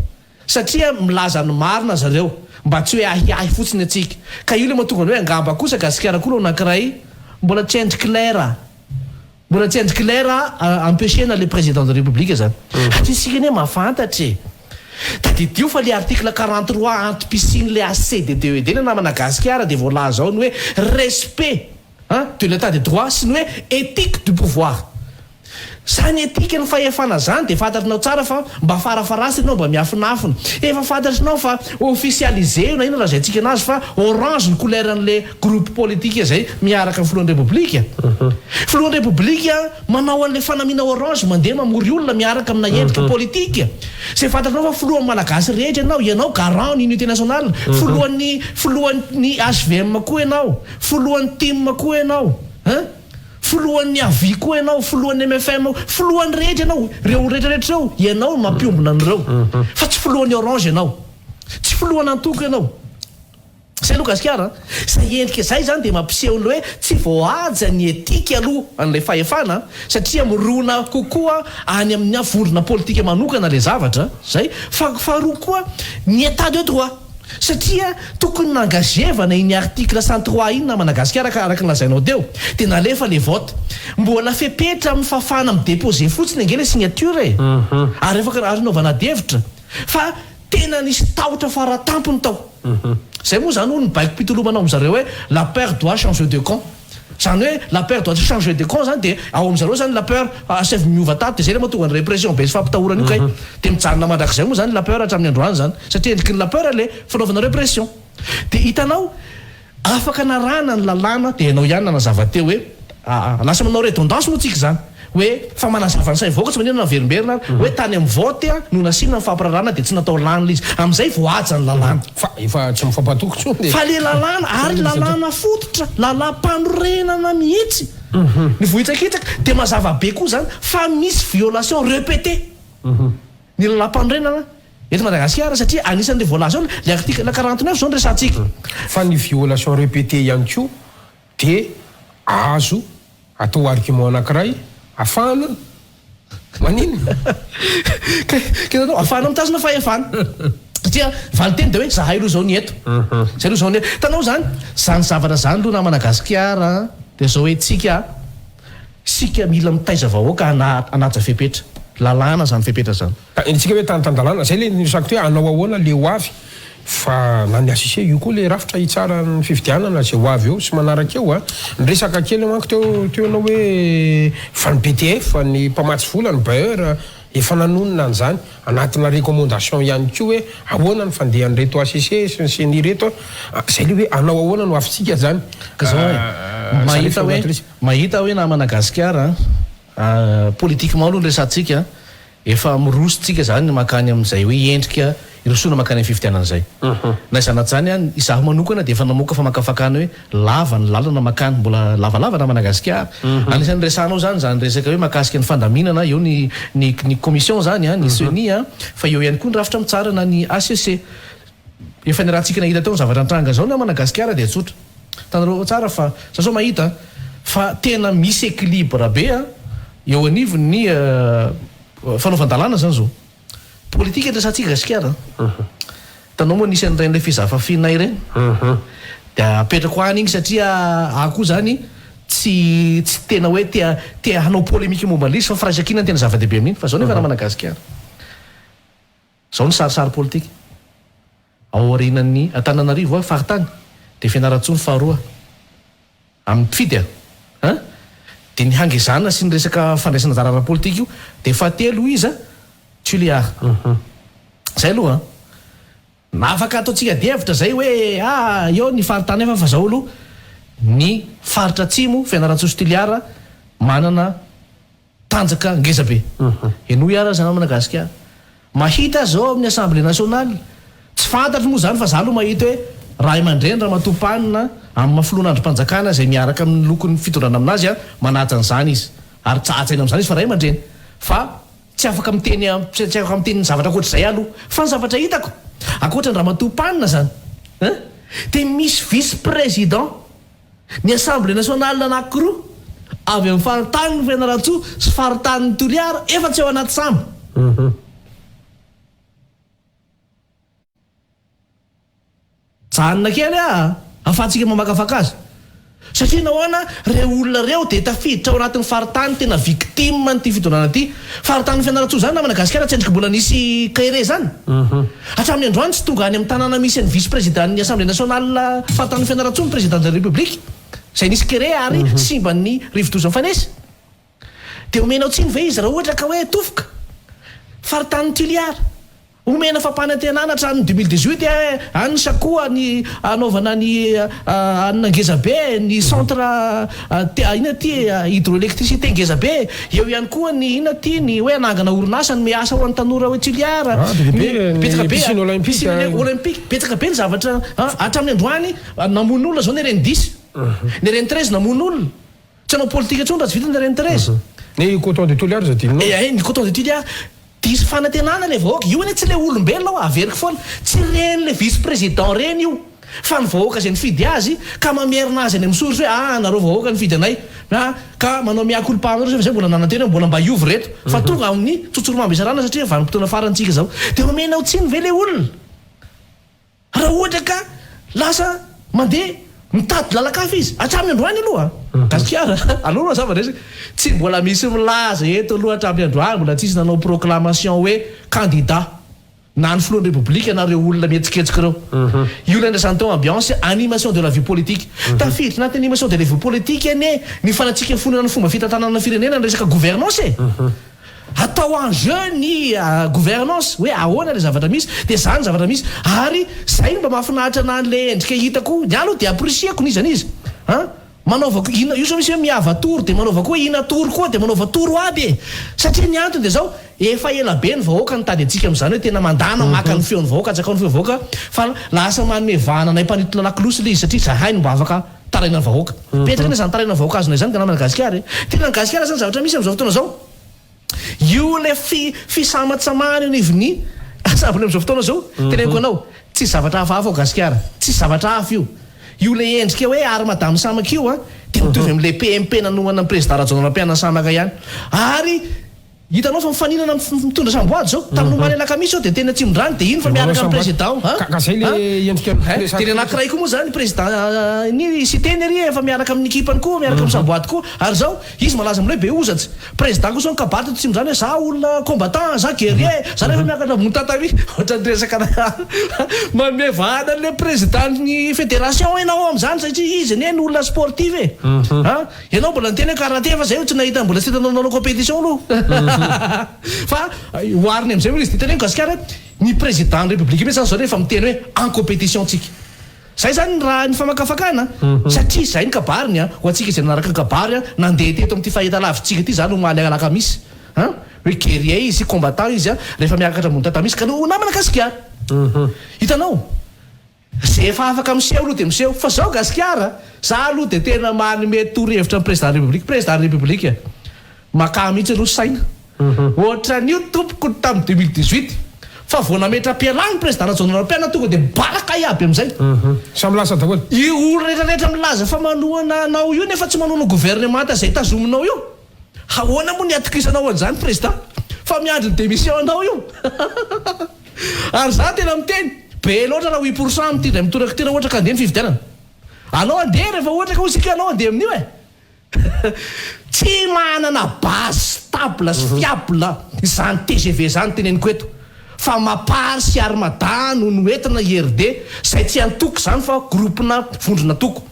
Satria milaza ny marina zareo, mba tsy hoe ahiahy fotsiny antsika. Ka io le mahatonga ny hoe angamba kosa gasikara koa lo anankiray mbola tsy endry clair a! Mbola tsy endry clair a empêcher-na le président de république zany. Satria isika anie mahafantatra e! Tadidio fa le article 43 antom-pisian'le HCDDED na namana gasikara dia voalaza ao ny hoe respect de l'état de droit sy ny hoe éthique du pouvoir. Zany éthique ny fahefana zany dia fantatrinao tsara fa mba farafarasiny ianao mba miafinafina. Efa fantatrinao fa officialisé io na inona lazaintsika anazy fa orange ny couleur an'le groupe politique zay miaraka amin'ny filohan'ny repoblika. Filohan'ny repoblika manao an'le fanamiana orange mandeha mamory olona miaraka amina endrika politique. Zay fantatrinao fa filohan'ny malagasy rehetra ianao, ianao garant ny unité nationale, filohan'ny filohan'ny HVM koa ianao, filohan'ny tim koa ianao hein. Filohan'ny avi koa ianao, filohan'ny mfm, filohan'ny rehetra ianao, ireo rehetra rehetra ireo, ianao no mampiombona an'ireo. Fa tsy filohan'ny orange ianao. Tsy filohan'antoko ianao. Izay aloha gasikara a. Izay endrika izay izany dia mampiseho an'ilay hoe tsy voahaja ny etika aloha an'ilay fahefana satria mirona kokoa any amin'ny vondrona politika manokana ilay zavatra. Izay. Fa faharoa koa ny état de droit. Satria tokony nangazevana iny article 103 iny namana gasikara ka araka ny lazainao teo dia nalefa le vote. Mbola fepetra amin'ny fahafahana mi-deposer fotsiny ange le signature e! Ary afaka ary naovana ady hevitra. Fa tena nisy tahotra faratampony tao. Zay moa zany hono ny baikom-pitolomana ao amin'zareo hoe la peur doit changer de camp. Zany hoe la peur doit changer de camp zany dia ao amin'zareo zany la peur asaivo miova tato dia zay le mahatonga ny répression be sy fampitahorana io kay. Dia mijanona mandrakizay moa zany la peur hatramin'ny androany zany satria endriky ny la peur le fanaovana répression. Dia hitanao afaka narahana ny lalàna dia ianao ihany nanazava teo hoe lasa manao redondance moa tsika zany hoe fa manazava ny sain'ny vahoaka tsy maninona na miverimberina ary hoe tany amin'ny vote no nasiana ny fampirarahana dia tsy natao lany ilay izy amin'izay voahaja ny lalàna. Fa efa tsy mifampatoky intsony e. Fa le lalàna ary lalàna fototra, lalàm-panorenana mihitsy ny vohitsakitsaka dia mazava be koa zany fa misy violation repetée ny lalàm-panorenana eto Madagasikara satria anisan'le voalaza ao le article 49 zao no resahantsika. Fa ny violation repetée ihany koa dia. Azo atao argument anankiray afahana maninona? Ka hitanao, afahana mitazona fahefana. Satria valinteny dia hoe zahay aloha izao ny eto. Zay aloha izao ny eto. Hitanao izany, izany zavatra izany aloha namana Gasikara an, dia izao hoe tsika, isika mila mitaiza vahoaka hanaja fepetra. Lalàna izany fepetra izany. Tsika hoe tany tan-dalàna, zay le niresako teo hoe hanao ahoana le ho avy. Fa na ny HCC io koa le rafitra hitsara ny fifidianana izay ho avy eo sy manaraka eo a! Niresaka kely manko teo teo ianao hoe fa ny BTF, ny mpamatsy vola, ny bailleur efa nanonona an'izany anatina recommandation ihany koa hoe ahoana ny fandehan'ireto HCC sy ny ceni ireto a! Izay le hoe hanao ahoana no afintsika zany? Ka zao e, mahita hoe mahita hoe namana gasikara a, politiquement aloha no resahantsika a, Efa miroso tsika zany makany amin'izay hoe endrika hirosoana makany amin'ny fifidianana izay. Na izany na tsy izany an, izaho manokana dia efa namoaka famakafakana hoe lava ny lalana makany, mbola lavalava na Madagasikara. Anisan'ny resahanao izany izany resaka hoe mahakasika ny fandaminana, eo ny ny ny commission izany an, ny ceni an, fa eo ihany koa ny rafitra mitsara na ny HCC. Efa niarahantsika nahita teo ny zavatra nitranga izao na Madagasikara dia tsotra. Hitanareo tsara fa, za zao mahita fa tena misy équilibre be an, Eo anivon'ny fanaovan-dalàna zany zao. Politika ny resahantsika gasikara an. Hitanao moa nisy an'ireny le fizafafinay ireny. Dia apetrako any iny satria aho koa zany tsy tsy tena hoe te te hanao polémique momba an'ilay izy fa firaisankina no tena zava-dehibe amin'iny. Fa zao nefa namana gasikara. Zao ny sarisary politika. Ao aorianan'ny Antananarivo faritany dia Fianarantsoa ny faharoa. Amin'ny mpifidy a! An! Dia ny hangezana sy ny resaka fandraisana anjara ara-politika io dia fahatelo hoy izy a! Tuléar. Izay aloha an! Na afaka ataontsika adihevitra izay hoe ah eo ny faritany hafa fa izao aloha ny faritra atsimo, Fianarantsoa sy Tuléar manana Tanjaka ngeza be. Henoy ara zany Madagasikara. Mahita aho zao amin'ny assemblée nationale. Tsy fantatro moa zany fa za aloha mahita hoe ray aman-dreny ramatoa Pan amin'ny maha filohan' andrim-panjakana izay miaraka amin'ny lokon'ny fitondrana aminazy an, manaja an'izany izy. Ary tsy hajaina amin'izany izy fa ray aman-dreny. Fa tsy afaka miteny tsy afaka miteny ny zavatra ankoatr'izay aho aloha. Fa ny zavatra hitako, ankoatra an-dramatoa Pan zany an, dia misy vice président Ny Assemblée nationale anankiroa avy amin'ny faritanin'i Fianarantsoa sy faritanin'i Toliara efa tsy ao anaty sambo. Janona kely aho ahafahantsika mamakafaka azy. Satria nahoana ireo olona ireo dia tafiditra ao anatin'ny faritany tena victime an'ity fitondrana ity. Faritanin'i Fianarantsoa izany namana Gasikara tsy endriky mbola nisy kere izany. Hatramin'ny androany tsy tonga any amin'ny tanàna misy an'ny vice président-n'ny Assemblée nationale faritanin'i Fianarantsoa ny président de la République izay nisy kere ary simban'ny rivodoza mifanesy. Dia omenao tsiny ve izy raha ohatra ka hoe tofoka? Faritanin'i Tuliar. Omena fampanantenana hatramin'ny 2018 eh, any Sakoa ny hanaovana ny anona ngeza be, ny centre inona ity hydroelectricité ngeza be, eo ihany koa ny inona ity ny hoe hanangana orinasa hanome asa ho an'ny tanora ao Toliara, Ah, be dia be ny betsaka be piscine olympique. piscine olympique, betsaka be ny zavatra hatramin'ny androany namono olona zao ny RN 10, ny RN 13 namono olona. Tsy hanao politika intsony raha tsy vita ny RN 13. Ny coton de Tuléar aza adinonao. Eh, ny coton de Tuléar. Diso fanantenana ilay vahoaka. Io anie tsy ilay olombelona hoa, averiko foana. Tsy ireny ilay vice président ireny io. Fa ny vahoaka izay nifidy azy ka mamerina azy any amin'ny source hoe ah nareo vahoaka nifidy anay. Ah, ka manao mea culpa aminareo zay fa zay mbola nanantena hoe mbola mba hiova ireto. Fa tonga amin'ny tsotsoromambo isarahana satria vanim-potoana farany tsika izao. Dia omenao tsiny ve ilay olona? Raha ohatra ka lasa mandeha mitady lalan-kafa izy, hatramin'ny androany aloha, Gasikara, aleo aloha mazava ny resaka, tsy mbola misy milaza eto aloha hatramin'ny androany, mbola tsisy nanao proclamation hoe candidat na ny filohan'ny Repoblika na ireo olona mihetsiketsika ireo. Io ilay niresahana teo ambiance, animation de la vie politique. Tafiditra anatin'ny animation de la vie politique anie ny fanatsikafonana ny fomba fitantanana ny firenena ny resaka gouvernance e! Atao en jeu ny gouvernance hoe ahoana ilay zavatra misy dia zany zavatra misy ary zay no mba mahafinaritra anah an'ilay endrika hitako ny ahy aloha dia apprécier-ko n'iza n'iza an! Manaova ko ina io zao misy hoe miava tour dia manaova koa ina tour koa dia manaova tour aby e! Satria ny antony dia zao efa ela be ny vahoaka nitady antsika amin'izany hoe tena mandana maka ny feon'ny vahoaka anjakao ny feon'ny vahoaka fa lasa manome vahana anay mpanintona lakolosy ilay izy satria zahay no mba afaka tarainan'ny vahoaka. Betsaka anie izany tarainan'ny vahoaka azonay izany ka namana Gasikara e! Tena ny Gasikara izany zavatra misy amin'izao fotoana izao. Io ilay fi, fisamatsamahana eo anivon'ny assemblée amin'izao fotoana izao. Teneniko anao, tsisy zavatra hafahafa ao Gasikara. Tsisy zavatra hafa io. Io le endrika hoe Armada misamaka io an, dia mitovy amin'ilay PMP nanohana ny Prezida Rajaonarimampianina nisamaka ihany. Ary hitanao fa mifaninana mitondra samboady izao. Tamin'ny omaly alakamisy izao dia teny Atsimondrano dia iny fa miaraka amin'ny Prezida ao. Ka ka zay le endrika Hein? Dia ny anankiray koa moa izany Prezida ny Siteny ary efa miaraka amin'ny ekipany koa, miaraka amin'ny samboady koa. Ary izao, izy malaza amin'ilay hoe be hozatra. Président kosa nikabary teto Tsimizany hoe za olona combattant, za guerrier, za rehefa miakatra ambony tatami, ohatran'ny resaka manome vahana an'ilay président ny fédération ianao amin'izany satria izy anie no olona sportif e! An! Ianao mbola niteny hoe karaté fa zay tsy nahita mbola tsy hitanao nanao compétition aloha fa ohariny amin'izay moa izy de teneno gasikara hoe ny président ny république mihitsy zany zao rehefa miteny hoe en compétition tsika. Zay zany raha ny famakafakana satria zay ny kabariny an, ho antsika izay nanaraka ny kabary an, nandeha teto amin'ity fahitalavitsika ity zany omaly alakamisy an, hoe guerrier izy, combattant izy an, rehefa miakatra ambony tatami izy ka no namana gasikara. Hitanao? Ze efa afaka miseho aloha de miseho, fa zao gasikara, za aloha de tena manome torohevitra ny président république, président république Makà mihitsy aloha saina. Ohatran'io tompoko ny tamin'ny 2018 fa vao nametra-pialana ny président Rajaonarimampianina tonga dia mibaraka iaby amin'izay. Samy lasa daholo. Io olona rehetra rehetra milaza fa manohana anao io nefa tsy manohana gouvernemanta izay tazominao io. Ahoana moa ny atokisanao an'izany président fa miandry ny démission anao io. Ary za tena miteny, be loatra raha 8% amin'ity indray mitoraka ity raha ohatra ka handeha ny fifidianana. Anao handeha rehefa ohatra ka hoy isika anao handeha amin'io e. Tsy manana base stable sy fiable izany tgv izany teneniko eto fa mapar sy armada no noentina IRD izay tsy antoko izany fa groupe-na vondrona toko.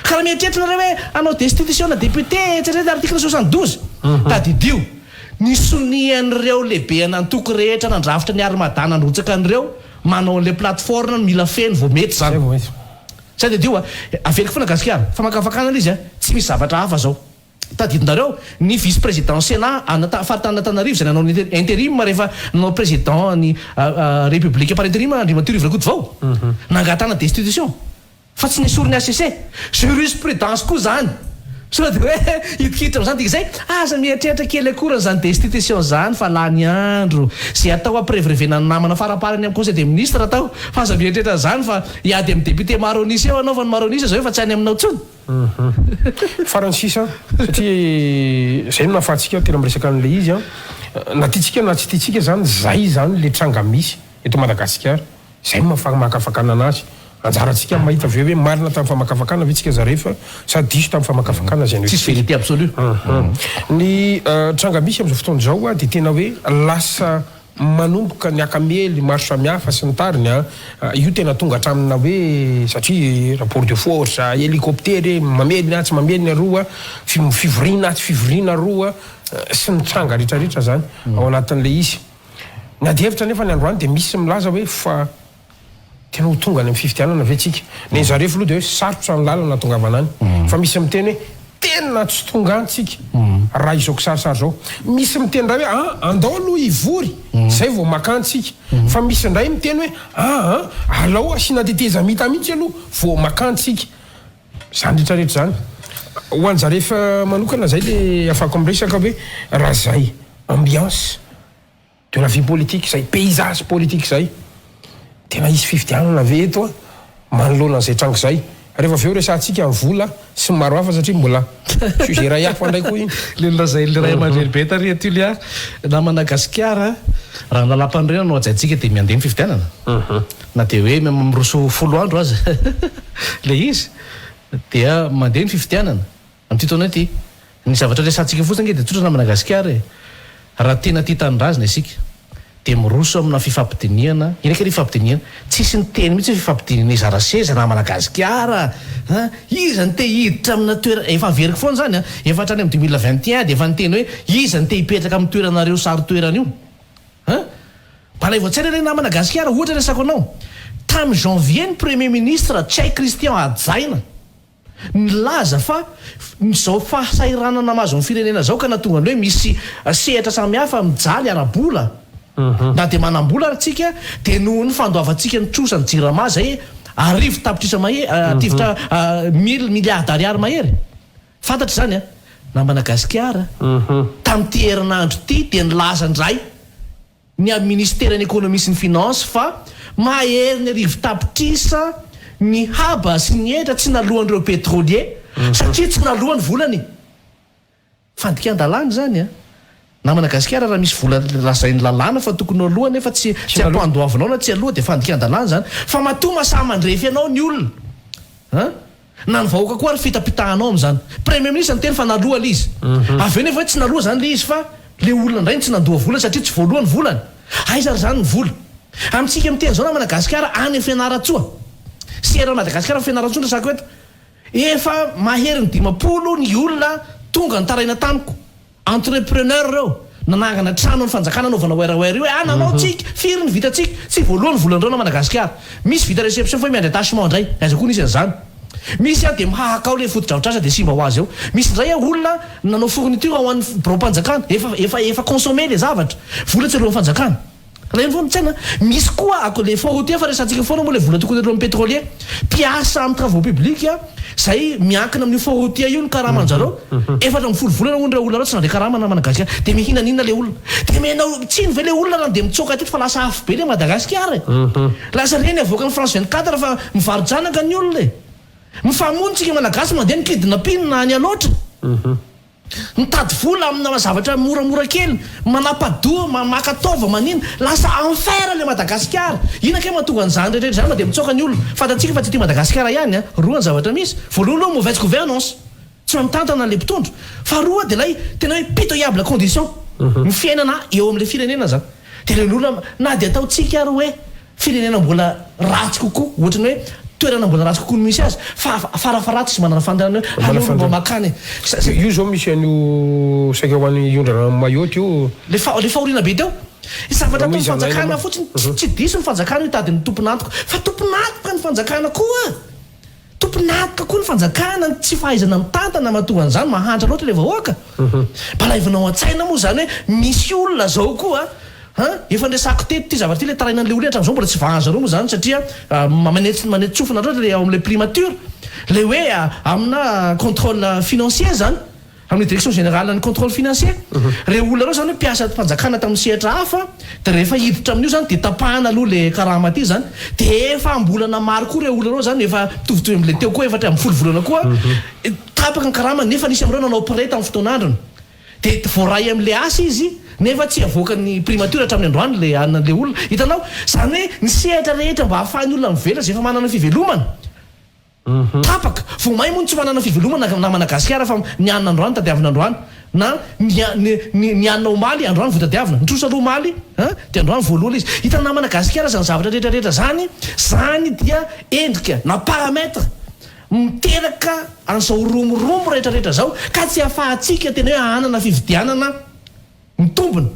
Ka raha mieritreritra nareo hoe hanao destitution-na député etsetra article 72 tadidio ny sonian'ireo lehiben'antoko rehetra nandrafitra ny armada nandrotsaka an'ireo manao an'ilay plateforme mila feno vao mety izany. Tsy tadidio a! Averiko foana gasikara, famakafakana ilay izy a! Tsy misy zavatra hafa zao. Tadidinareo ny vice président sénat ana faritany Antananarivo izay nanao ny interim rehefa nanao président ny république par interim Andriamatoa Rivo Rakotovao? Nangatahana destitution fa tsy nesorin'ny HCC. Jurisprudence koa zany. Sao dia hoe hidikiditra amin'izany dia izay? Aza mieritreritra kely akory an'izany destitution izany fa lany andro. Izay atao hampirevirevena ny namana faraparany amin'ny conseil des ministres atao fa aza mieritreritra an'izany fa hiady amin'ny député maro an'isa eo ianao fa ny maro an'isa izao efa tsy any aminao intsony. Farany sisa, satria izay no nahafahantsika tena miresaka an'ilay izy an, na tiantsika na tsy tiantsika izany, izay izany ilay tranga misy eto Madagasikara. Izay no maha famakafakana anazy. Anjarantsika ny mahita avy eo hoe marina tamin'ny famakafakana ve tsika zaref sa diso tamin'ny famakafakana izay Tsisy noheverina. vérité absolue. Ny tranga misy amin'izao fotoana izao dia tena hoe lasa manomboka ny akamely maro samihafa sy ny tariny an, io tena tonga hatramina hoe satria rapport de force, hélicoptère e, mamely ny atsy mamely ny aroa, fivoriana atsy fivoriana aroa sy ny tranga rehetrarehetra izany ao anatin'ilay izy. Ny adihevitra anefa ny androany dia misy milaza hoe fa tena ho tonga any amin'ny fifidianana ve tsika? Ny an'i zareo aloha dia hoe sarotra ny lalana hahatongavana any. Fa misy miteny hoe tena tsy tonga any tsika raha izao kisarisary izao. Misy miteny indray hoe an, andao aloha hivory izay vao makany tsika. Fa misy indray miteny hoe aa, alao asiana tetezamita mihitsy aloha vao makany tsika. Izany rehetra rehetra izany. Ho an'i Zaref manokana izay le afahako miresaka hoe raha izay ambiance de la vie politique izay paysage politique izay tena hisy fifidianana ve eto an manoloana an'izay tranga izay. Rehefa avy eo resahantsika ny vola sy ny maro hafa satria mbola sujet iray hafa indray koa iny. Le nolazain'le ray aman-dreny be tary Tuléar, namana gasikara, raha ny lalam-panorenana no hajaintsika dia miandeha ny fifidianana. Na dia hoe miroso folo andro aza ilay izy dia mandeha ny fifidianana amin'ity taona ity. Ny zavatra resahantsika fotsiny ange dia tsotra namana Gasikara e! Raha tena tia tanindrazana isika dia miroso amina fifampidinihana, iny kay ny fifampidinihana, tsisy niteny mihitsy hoe fifampidinihana hizara seza namana Gasikara a! Iza no te hiditra amina toerana, efa averiko foana izany an, efa hatrany amin'ny 2021 dia efa niteny hoe iza no te hipetraka amin'ny toeranareo saro-toerana io? An! Mba alaivo an-tsaina re namana Gasikara, ohatra resako anao, tamin'ny janvier ny premier ministre Ntsay Christian hajaina nilaza fa izao fahasahiranana mahazo ny firenena izao ka nahatonga ny hoe misy sehatra samihafa mijaly ara-bola na dia manam-bola ary tsika dia noho ny fandoavantsika ny trosa ny jirama izay 100 tapitrisa mahery tifitra mille milliards d'ariary mahery. Fantatra izany an! Namana Gasikara, tamin'ity herinandro ity dia nilaza indray ny amin'ny Minisiteran'ny Ekonomia sy ny Finance fa mahery ny 100 tapitrisa Ny haba sy ny hetra tsy naloan'ireo pétrolier satria tsy naloa ny volany. Fandikan-dalàna izany an! Namana gasikara raha misy vola lazain'ny lalàna fa tokony ho aloa nefa tsy tsy ampandoavinao na tsy aloa dia fandikan-dalàna izany. Fa matoa masaha mandrefy anao ny olona an! Na ny vahoaka koa ary fitapitahanao amin'izany. Premier ministre niteny fa naloa ilay izy. Avy eo nefa hoe tsy naloa izany ilay izy fa ilay olona indray no tsy nandoa vola satria tsy voaloa ny volany. Aiza ary izany ny vola? Amintsika miteny izao namana gasikara any Fianarantsoa sy eran'i Madagasikara fa Fianarantsoa no resako eto. Efa maherin'ny 50 ny olona tonga nitaraina tamiko. Entrepreneur ireo, nanangana trano ny fanjakana anaovana werawera io hoe ah nanao tsika, firy ny vitatsika, tsy voaloa ny volan'ireo na Madagasikara. Misy vita réception fa hoe miandry attachement indray, aiza koa nisy an'izany. Misy ah dia mihahaka ao le fotodrafitrasa dia simba ho azy eo. Misy indray ah olona nanao fourniture ho an'ny biraom-panjakana, efa efa efa consommé le zavatra, vola tsy aloan'ny fanjakana. Reny foana tsaina. Misy koa ako le fonds routier fa resatsika foana moa le vola tokony aloan'ny pétrolier. Mpiasa amin'ny travaux publics zay miankina amin'io fonds routier io ny karaman-jareo. 14 volana hono reo olona reo tsy nandray karama na Madagasikara. De mihinana inona le olona? De omenao tsiny ve le olona raha de mitsoaka teto fa lasa afo be le Madagasikara e. Lasa reny avoakan'ny France 24 fa mivaro-janaka ny olona e. Mifamono tsika Malagasy mandeha mi-kidnapping any Alaotra. Mitady vola amina zavatra moramora kely, manapa-doha, maka taova, manina. Lasa enfer le Madagasikara. Inona kay mahatonga an'izany rehetra izany fa dia mitsoaka ny olona. Fantatsika fa tsy aty Madagasikara ihany an. Roa ny zavatra misy. Voalohany aloha mauvaise gouvernance. Tsy mahay mitantana le mpitondra. Faharoa dia ilay tena hoe pitoyable condition. Ny fiainana eo amin'ilay firenena zany. Dia ireny olona na dia ataontsika ary hoe firenena mbola ratsy kokoa, ohatry ny hoe toerana mbola ratsy kokoa no misy azy, fa farafaharatsy izy manana fanontaniana hoe aleo aloha mba makany e. Io zao misy an'io saika ho any hiondrana any Mayotte io. Le fa le fahoriana be teo. Zavatra ataon'ny fanjakana fotsiny, tsy diso ny fanjakana io hitady ny tompon'antoka, fa tompon'antoka ny fanjakana koa. Tompon'antoka koa ny fanjakana, ny tsy fahaizana mitantana mahatonga an'izany, mahantra loatra ilay vahoaka. Mba alaivinao an-tsaina moa izany hoe misy olona izao koa an, efa niresahako teto ity zavatra ity, ilay tarainan'ilay olona hatramin'izao mbola tsy vahan-zareo moa izany satria manetsi manetsi-tsofina loatra ilay ao amin'ilay primature, ilay hoe amina contrôle financier izany. Amin'ny direction générale ny contrôle financier. Ireo olona ireo izany hoe mpiasam-panjakana tamin'ny sehatra hafa dia rehefa hiditra amin'io izany dia tapahana aloha ilay karama aty izany. Dia efa am-bolana maro koa ireo olona ireo izany efa mitovitovy amin'ilay teo koa 14 volana koa tapaka ny karamany nefa nisy amin'ireo nanao prêt tamin'ny fotoan'androny. Dia voaray amin'ilay asa izy nefa tsy avoakan'ny primature hatramin'ny androany ilay anona ilay olona. Hitanao? Izany hoe ny sehatra rehetra mba ahafahan'ny olona mivelatra izay efa manana fivelomana. Tapaka. Vao may moa ny tsy manana fivelomana namana gasikara fa ny hanina androany tadiavina androany na ny ny ny hanina omaly androany vao tadiavina. Ny trosa aloha omaly an dia androany voaloa ilay izy. Hitan'ny namana gasikara zany zavatra rehetra rehetra zany, zany dia endrika na paramètre miteraka an'izao romoromo rehetra rehetra zao ka tsy afahantsika tena hoe hanana fifidianana mitombina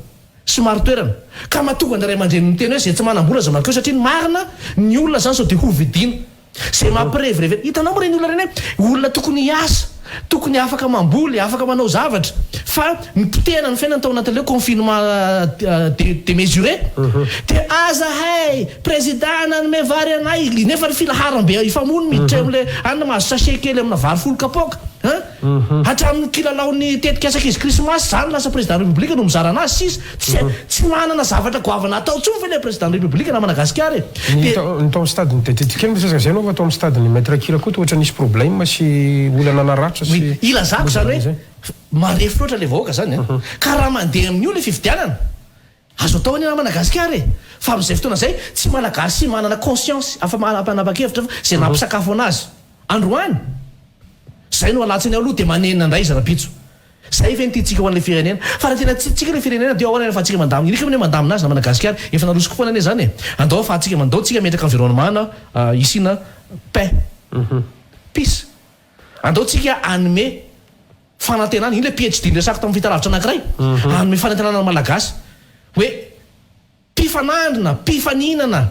sy marin-toerana. Ka mahatonga ny ray aman-dreny miteny hoe zay tsy manam-bola aza mankeo satria ny marina ny olona zany sao dia ho vidiana. Zay mampirevirevy, hitanao moa ireny olona ireny hoe olona tokony hiasa, tokony afaka mamboly, afaka manao zavatra fa nipotehana ny fiainany tao anatin'ilay hoe confinement démesuré dia aza hay président nanome vary anay nefa ny filaharam-be hifamono miditra eo amin'ilay anona mahazo sachet kely amina vary 10 kapoaka an! Hatramin'ny kilalaon'ny tetikasa ankizy krismasy zany lasa président république no mizara anazy sisa tsy tsy manana zavatra goavana atao tsony ve le président république na Madagasikara e! Ny tao ny tao amin'ny stade ny tadidy kely miresaka zay anao fa tao amin'ny stade ny Maître Kira koa toa ohatran'ny nisy problème sy olana naratra sy Oui, ilazako zany hoe marefo loatra le vahoaka zany an! Ka raha mandeha amin'io le fifidianana Azo atao anie namana gasikara e! Fa amin'izay fotoana izay tsy malagasy manana conscience afa-manapa-kevitra fa izay nampisakafo anazy androany izay no alatsiny ao aloha dia manenina indray izy rahampitso. Izay ve no tiantsika ho an'ilay firenena? Fa raha tena tiantsika ilay firenena dia ahoana ny ahafahantsika mandamina? Iriko anie mandamina azy namana gasikara, efa narosoko foana anie izany e! Andao ahafahantsika mandao tsika metraka environnement hisiana paix, peace. Andao tsika hanome fanantenana, iny ilay PHD niresahako tamin'ny fahitalavitra anankiray, hanome fanantenana ny Malagasy hoe mpifanandrina, mpifaninana,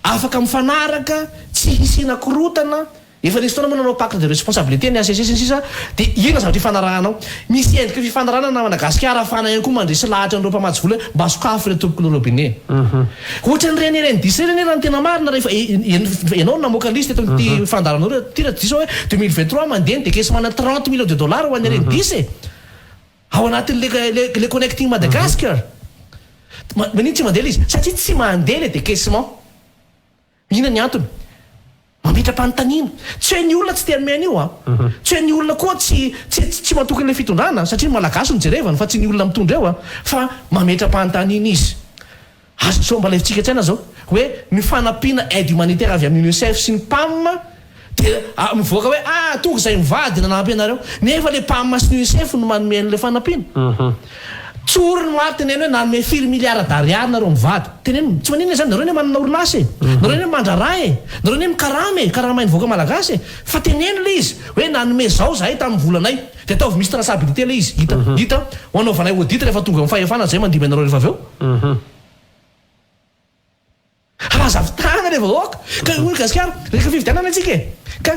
afaka mifanaraka, tsy hisiana korontana, efa nisy fotoana moa nanao pacte de responsabilité ny HCC sy ny sisa, dia inona zavatra ifanarahana ao? Misy endrika fifanarahana namana gasikara ahafahana ihany koa mandresy lahatra an'ireo mpamatsy vola hoe mba sokafy re tompoko le robinet. Ohatran'ireny RN10 ireny anie raha ny tena marina rehefa ianao no namoaka ny liste eto amin'ity fandaharanao ity raha tsy diso aho hoe 2023 mandeha ny décaissement ana 30 millions de dollars ho an'ny RN10 e! Ao anatin'le le connecting Madagascar. Maninona tsy mandeha ilay izy? Satria tsy mandeha le décaissement. Inona ny antony? Mametra-panontaniana. Tsy hoe ny olona tsy te hanome an'io an. Tsy hoe ny olona koa tsy tsy tsy matoky an'ilay fitondrana satria ny Malagasy no jerevany fa tsy ny olona mitondra eo an. Fa mametra-panontaniana izy. Aza sao mba alaivintsika an-tsaina zao hoe ny fanampiana aide humanitaire avy amin'ny UNICEF sy ny PAM dia mivoaka hoe ah tonga izay mivady nanampy anareo nefa le PAM sy ny UNICEF no manome an'ilay fanampiana. Tsory ny maro teneno hoe nanome firy milliards d'ariary nareo mivady. Teneno, tsy maninona izany, nareo anie manana orinasa e, nareo anie mandraharaha e, nareo anie mikarama e, karamain'ny vahoaka malagasy e, fa teneno ilay izy hoe nanome zao zahay tamin'ny volanay. Dia ataovy misy traçabilité ilay izy, hita, hita, ho anaovanay audit rehefa tonga amin'ny fahefana izay mandimby anareo rehefa avy eo. Aza fitahana ilay vahoaka. Ka hoy Gasikara, resaka fifidianana isika e. Ka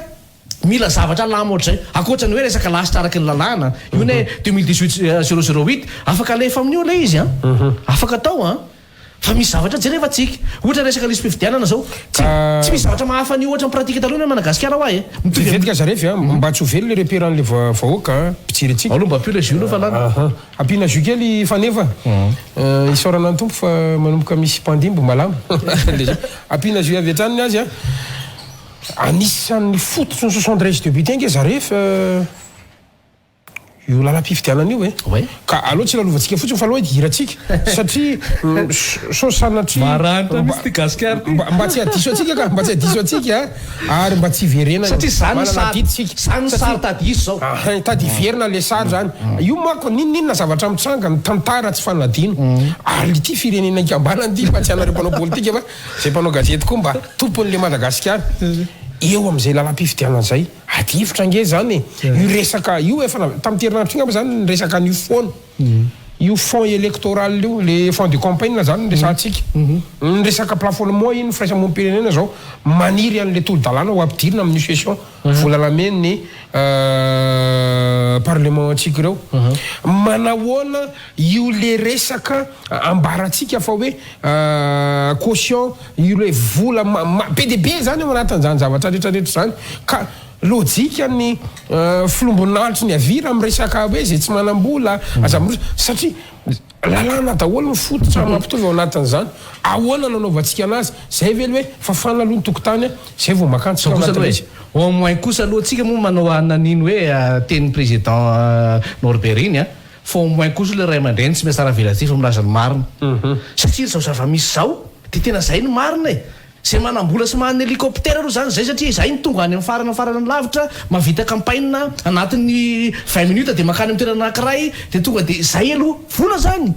mila zavatra alama ohatr'izay. Ankoatra ny hoe resaka lasitra araka ny lalàna, io anie 2018 008, afaka alefa amin'io ilay izy an. Afaka atao an. Fa misy zavatra jerevantsika. Ohatra resaka lisi-pifidianana zao. Tsy tsy misy zavatra mahafa an'io ohatra ny pratique taloha ny Madagasikara hoa e. Mitovy Vetivety aza revy a, mba tsy ho very le repère an'le vahoaka a, mpijery antsika. Aleo mba ampio le jus aloha fa lany. Aha. Ampiana jus kely Faneva. Isaorana ny Tompo fa manomboka misy mpandimby malama. Le jus. Ampiana jus avy hatrany ny azy a. Anisan'ny fototry ny 73 députés ange zaref. Io lalam-pifidianana io e! Ka aleo tsy lalovantsika fotsiny fa aleo hidirantsika satria sao sanatria Maranitra mihitsy ity gasikara ity. Mba tsy hadiso antsika ka, mba tsy hadiso antsika ary mba tsy hiverenana. Satria zany Manana sary, adidy tsika. zany ny sary tady hisy zao. Ahay, tady hiverina le sary zany. Io manko n'inon'inona zavatra mitranga, ny tantara tsy fanadino. Ary ity firenena ikambanana ity fa tsy anareo mpanao politika fa zay mpanao gazety koa mba tompon'le Madagasikara. Eo amin'izay lalam-pifidianana zay. Ady hevitra ange zany e! Io resaka io efa na tamin'ity herinandro ity angamba zany niresaka an'io foana. Io fonds électoral io, le fonds de campagne zany no resahantsika. Ny resaka plafonnement iny firaisamonim-pirenena zao maniry an'le tolo-dalàna ho ampidirina amin'io session volana mey ny parlement antsika ireo. Manahoana io le resaka ambarantsika fa hoe caution io le vola be dia be zany ao anatin'izany zavatra rehetra rehetra izany ka lojika ny filombon'alitry ny havia raha miresaka hoe izay tsy manam-bola aza miroso satria lalàna daholo ny fototra mampitovy ao anatin'izany ahoana no anaovantsika anazy zay ve le hoe fafana aloha ny tokotany zay vao makantsika ao anatin'ilay izy. Au moins kosa aloha tsika moa manao anan'iny hoe tenin'ny président Norbert iny an! Fa au moins kosa le ray aman-dreny tsy mihatsara velatsihy fa milaza ny marina. Satria izao zava-misy izao dia tena izay no marina e! Izay manam-bola sy manana hélicoptère aloha izany izay satria izay no tonga any amin'ny farany farany lavitra, mahavita campagne anatin'ny 20 minutes dia mankany amin'ny toerana anankiray dia tonga dia izay aloha vola izany!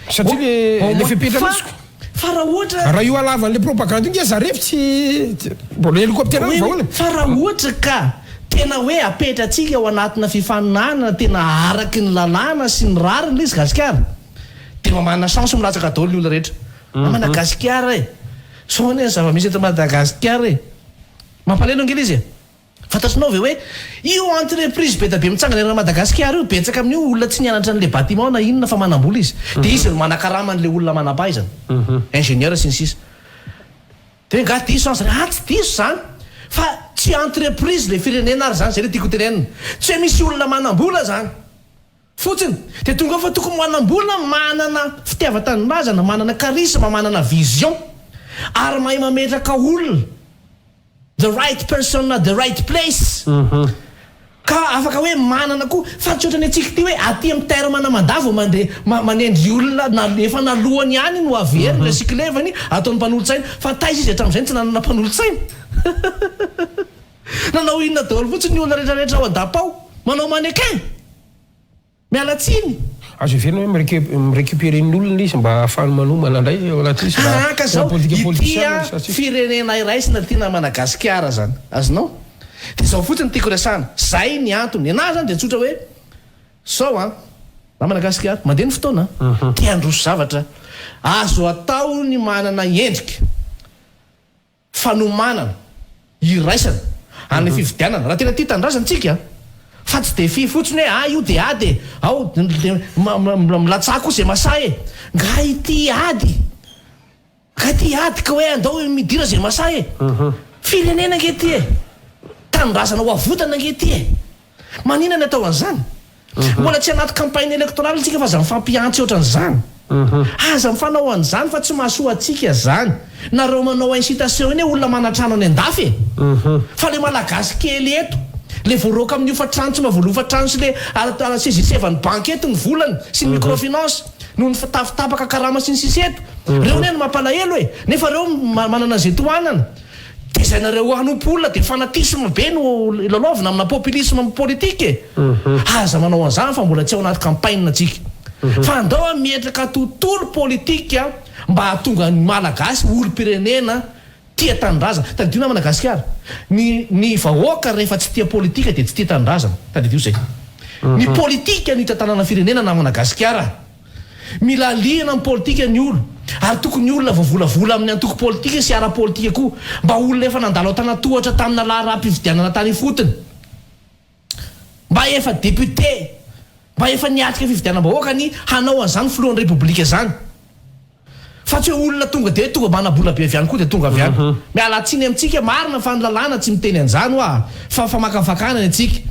Satria le le fepetra misy ko. Fa raha ohatra. Raha io halavan'le propagande io nge zaref tsy mbola hélicoptère ny vahoana. Fa raha ohatra ka tena hoe apetratsika ao anatina fifaninanana tena araky ny lalàna sy ny rariny ilay izy gasikara dia mba manana chance milatsaka daholo ny olona rehetra. Namana gasikara e! Sao anie ny zava-misy eto Madagasikara e! Mampalahelo ange ilay izy e! Fantatrinao ve hoe io entreprise be da be mitsangana eran'i Madagasikara io, betsaka amin'io olona tsy nianatra an'ilay bâtiment na inona fa manam-bola izy. Dia izy no manakarama an'ilay olona manam-pahaizana, ingénieur sy ny sisa. Dia hoe nga diso zany zareo? Ah tsy diso zany fa tsy entreprise ilay firenena ary zany, zay ilay tiako hotenenina. Tsy hoe misy olona manam-bola zany fotsiny dia tonga eo fa tokony manam-bola manana fitiavan-tanindrazana, manana charisme, manana vision ary mahay mametraka olona. The right person at the right place ka afaka hoe manana koa fa tsy ohatran'ny antsika ity hoe aty amin'ny terme ana manda vao mandre manendry olona na efa nalohany ihany no averiny ilay siklevany ataony mpanolotsaina fa taiza izy hatramin'izay no tsy nanana mpanolotsaina nanao inona daholo fotsiny ny olona rehetrarehetra ao an-dapa ao manao mannequin. Miala tsiny. Azo heverina hoe mi-recuperer ny olona izy mba hahafahany manomana indray ao anatin'izy raha Aa ka zao politika ity politisiana a no resahantsika. firenena iray sy na Madagasikara zany azonao? De zao fotsiny tiako resahana, zay ny antony, nenaha zany de tsotra hoe zao an, na Madagasikara, mandeha ny fotoana an, te handroso zavatra, azo atao ny manana endrika, fanomanana iraisana any fifidianana raha tena tia tanindrazana tsika fa tsy défi fotsiny hoe ah io de ady e ao de milatsaha koa ze masahy e nga ity ady nga ity ady ka hoe andao midira ze masahy e firenena nge ity e tanindrazana ho avotana nge ity e maninona ny atao an'izany mbola tsy anaty campagne électorale tsika fa aza mifampihantsy ohatran'izany. Aza mifanao an'izany fa tsy mahasoa antsika zany. Nareo manao incitation iny olona manan-trano any an-dafy e! Fa le malagasy kely eto, le voaroaka amin'ny hofa-trano tsy mahavoalofa trano sy le sezisevan'ny banky eto ny volany sy ny microfinance noho ny fitafitapaka karama sy ny sisa eto. Reo anie no mampalahelo e! Nefa reo manana ze tohanana. Tezainareo hanompo olona dia fanatisme be no lalaovina amina populisme politique e! Aza manao an'izany fa mbola tsy ao anaty campagne tsika. Fa andao hametraka tontolo politique mba hahatonga ny Malagasy ho olom-pirenena tia tanindrazana. Tadidio namana Gasikara, ny ny vahoaka rehefa tsy tia politika dia tsy tia tanindrazana. Tadidio izay. Ny politika no hitantanana firenena namana Gasikara. Mila liana amin'ny politika ny olo, ary tokony olona voavolavola amin'ny antoko politika sy ara-politika koa, mba olona efa nandalo an-tanatohatra tamina laharaham-pifidianana tany ifotony, mba efa député, mba efa niatrika fifidianam-bahoaka ny hanao an'izany filohan'ny Repoblika izany. Fa tsy hoe olona tonga dia hoe tonga manam-bola be avy any koa dia tonga avy any. Miala tsiny amintsika, marina fa ny lalàna tsy miteny an'izany hoa, fa famakafakana ny antsika.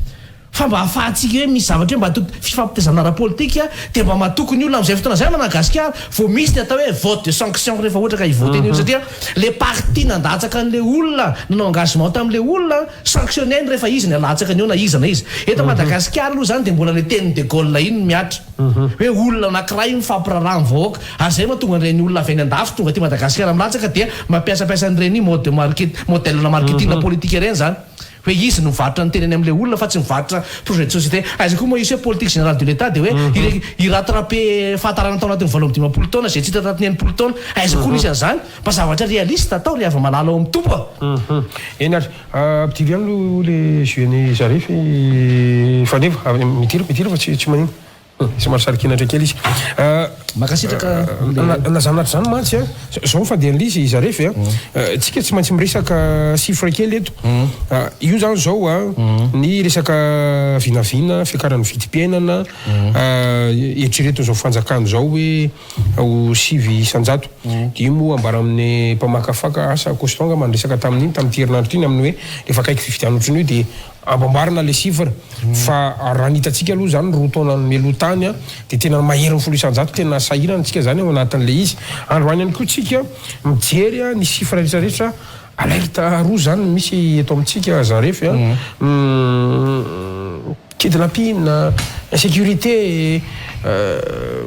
Fa mba ahafahantsika hoe misy zavatra hoe mba atao fifampitaizana ara-politika dia mba matoky ny olona amin'izay fotoana izay Madagasikara vao misy ny atao hoe vote de sanction rehefa ohatra ka hi-voter ny olona satria le parti nandatsaka an'le olona nanao engagement tamin'le olona sanctionner-ny rehefa izy ny alatsaka ny eo na iza na iza. Eto Madagasikara aloha izany dia mbola le tenin'i de Gaulle iny no mihatra hoe olona anankiray mifampiraharaha amin'ny vahoaka ary izay mahatonga an'ireny olona avy any andafy tonga aty Madagasikara milatsaka dia mampiasampiasa an'ireny mode de market modèle-na marketing politique ireny izany. Hoe izy no mivarotra ny tenany amin'ilay olona fa tsy mivarotra projet de société. Aiza koa moa hisy hoe politique générale de l'Etat dia hoe hi-rattraper fahatarana tao anatin'ny 58 taona izay tsy hita tanatin'ny 60 taona. Aiza koa nisy an'izany? Mba zavatra réaliste atao ry hava-malala ao amin'ny Tompo a! Eny ary. Ampidiro ihany aloha le jus an'i Zaref Faneva. Midira, midira fa tsy manino. Somary saro-kenatra kely izy. Mankasitraka Na zany na tsy zany mantsy a, zao fa dia an'ilay izy Zaref a, tsika tsy maintsy miresaka chiffre kely eto. Io zany zao a, ny resaka vinavina fiakaran'ny vidim-piainana, eritreretin'izao fanjakana izao hoe ho 9%. Dia io moa ambara amin'ny mpamakafaka, asa Constant angamba niresaka tamin'iny tamin'ity herinandro ity ny amin'ny hoe rehefa akaiky fifidianana ohatran'io dia Amboamboarina le chiffre fa raha ny hitantsika aloha zany roa taona mialoha tany a de tena maherin'ny 10% tena sahirana tsika zany ao anatin'le izy. Androany ihany koa tsika mijery a ny chiffre rehetra rehetra alerte rouge zany no misy eto amintsika Zaref a. Kidnapping, insécurité,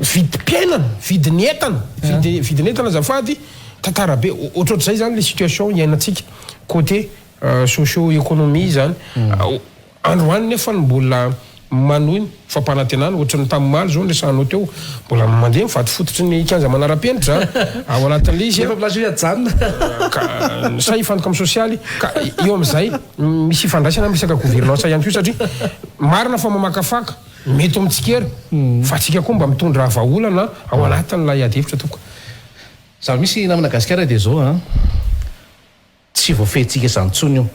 vidim-piainana, vidin'ny entana, vidy vidin'ny entana azafady, tantara be ohatrohatr'izay zany le situation iainantsika côté Socio economie izany. Androany nefa no mbola manohy ny fampanantenana, ohatran'ny tamin'ny omaly izao niresahanao teo, mbola mandeha ny vato fototry ny kianja manara-penitra ao anatin'ilay izy. Efa milaza hoe hajanona. Ka sa hifantoka amin'ny sosialy, ka eo amin'izay misy ifandraisana amin'ny resaka gouvernance ihany koa satria marina fa mamakafaka, mety mitsikera, fa antsika koa mba mitondra vahaolana ao anatin'ilay adihevitra tompoko. Zava-misy namana Gasikara dia izao an. Tsy voafehintsika izany intsony io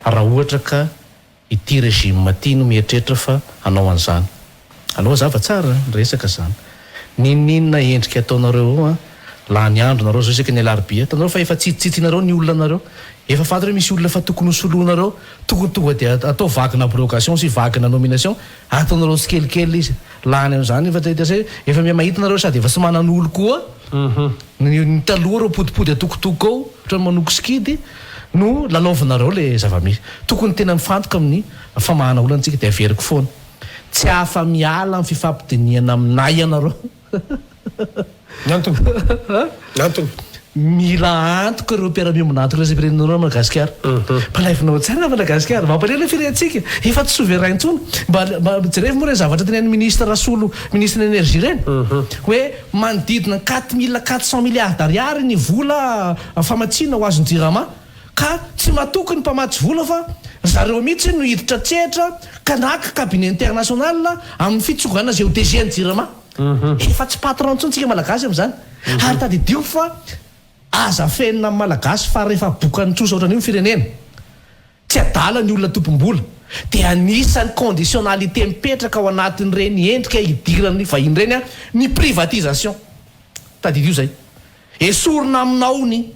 raha ohatra ka ity régime ity no mieritreritra fa hanao an'izany. Aleo hazava tsara ny resaka izany. N'inon'inona endrika ataonareo eo an, lany andro nareo zao isaky ny alarobia, hitanareo fa efa tsitsitsinareo ny olona nareo, efa fantareo misy olona efa tokony ho soloinareo, tokony tonga dia atao vague n'abrogation sy vague na nomination, ataonareo tsikelikely izy. Lany amin'izany efa efa miha mahita nareo sady efa tsy manan'olo koa. Ny taloha reo podipody atokotoko ao ohatran'ny manoko sikidy no lalaovinareo le zava-misy. Tokony tena mifantoka amin'ny famahana olana tsika dia averiko foana. Tsy afa miala amin'ny fifampidinihana aminay ianareo. Ny antony? Ny antony? Mila antoka ireo mpiara-miombona antoka iraisam-pirenena ireo Madagasikara. Mpalaivinao tsara Madagasikara. Mampalahelo ny firenentsika. Efa tsy souverain intsony. Mba mba jerevo moa ireny zavatra tenenin'ny ministre Rasolo, ministre ny energie ireny. Hoe manodidina ny 4400 milliards d'ariary ny vola famatsiana ho azon'ny Jirama. Ka tsy matoky ny mpamatsy vola fa zareo mihitsy no hiditra an-tsehatra ka naka cabinet international amin'ny fitsongana izay ho DG an'ny Jirama. Efa tsy patron intsony tsika malagasy amin'izany. Ary tadidio fa aza afenina amin'ny malagasy fa rehefa bokan'ny trosa ohatran'io ny firenena, tsy adala ny olona tompom-bola. Dia anisan'ny conditionnalité mipetraka ao anatin'ireny endrika hidiran'ny vahiny ireny ny privatisation. Tadidio izay. Esorina aminao ny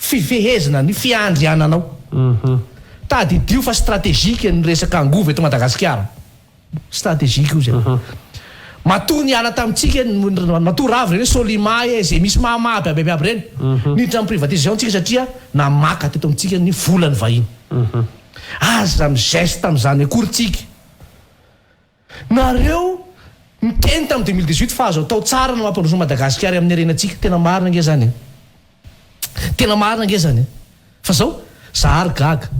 fifehezana ny fiandriananao. Tadidio fa stratégique ny resaka angovo eto Madagasikara. Stratégique io zay. Matoa niala tamintsika, matoa rava ireny hoe Solima e, izay misy maha-maha aby aby aby ireny. Niditra amin'ny privatisation tsika satria namaka teto amintsika ny volan'ny vahiny. Aza mi-geste amin'izany akory tsika. Nareo niteny tamin'ny 2018 fa azo atao tsara ny mampandroso an'i Madagasikara amin'ny harenantsika. Tena marina ange izany e. Tena marina ange izany e. Fa zao, za ary gaga.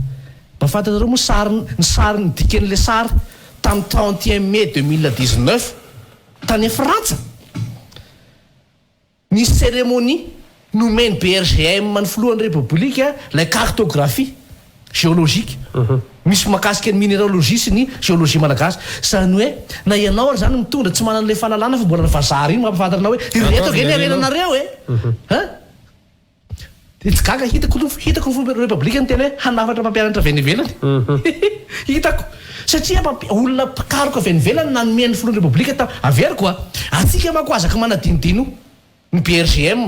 Mba fantatrareo moa sary, ny sary ny dikan'ilay sary tamin'ny 31 mai 2019 tany Frantsa? Nisy cérémonie nomen'ny BRGM ny filohan'ny Repoblika ilay cartographie géologique misy mahakasika ny minéralogie sy ny géologie malagasy. Izany hoe na ianao ary izany mitondra tsy manana ilay fahalalana fa mbola ny vazaha ireny mampahafantatra anao hoe ireto ange ny harenanareo e! Hein? Dia tsy gaga hitako aloha, hitako ny filohan'ny Repoblika niteny hoe hanafatra mpampianatra avy any ivelany. Hitako. Satria olona mpikaroka avy any ivelany nanome an'ny filohan'ny Repoblika ta, averiko a, antsika manko azaka manadinodino ny BRGM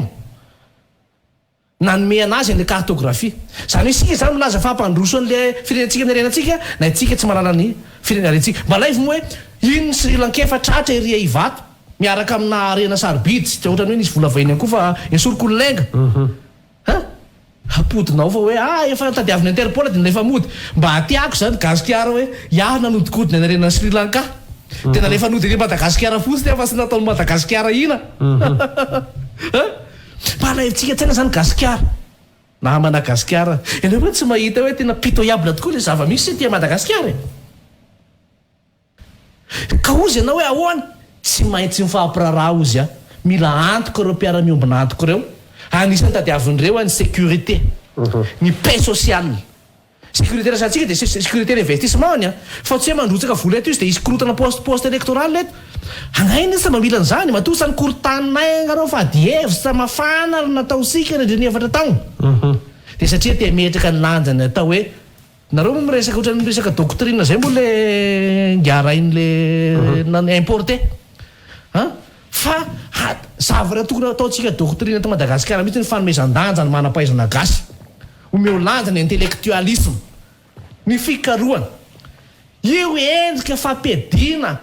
nanome anazy an'ilay cartographie. Izany hoe isika izany milaza fa hampandroso an'ilay firenentsika ny harenantsika, na isika tsy mahalala ny firene harentsika. Mba alaivo moa hoe iny ny Sri Lankais efa tratra ery Ivato. Miaraka amina harena sarobidy tsy dia ohatrany hoe nisy vola vahiny ihany koa fa esoriko ny lainga a! Hampodinao fa hoe ah efa tadiavin'ny interpol dia nalefa mody. Mba tiako izany gasikara hoe iaho nanodikodina ny harenan'i Sri Lanka dia nalefa nody ery Madagasikara fotsiny aho fa tsy nataon'i Madagasikara ina a! Mba alaintsika an-tsaina izany gasikara. Namana gasikara, ianareo ve tsy mahita hoe tena pitoyable tokoa ilay zava-misy aty Madagasikara e? Ka hozy ianao hoe ahoana? Tsy maintsy mifampiraharaha hozy aho. Mila antoka ireo mpiara-miombona antoka ireo. Anisan'ny tadiavin'ireo ny sécurité, ny paix sociale. Sécurité resahantsika dia sécurité ny investissement ny an! Fa tsy hoe mandrotsaka vola eto izy dia hisy korontana post post électoral eto. Hanaina izy mba mila an'izany. Matoa samy korontaninay angareo fa adihevitra mafana ary nataontsika nandritra ny efatra taona. Dia satria te hametraka ny lanjany atao hoe Nareo moa miresaka ohatran'ny miresaka doctrine zay moa le ingahy rainy le nan importé an! Fa zavatra tokony ataontsika doctrine eto Madagasikara mihitsy ny fanomezan-danja ny manam-pahaizana gasy. Omeo lanja ny intellectualisme, ny fikarohana. Io endrika fampiadiana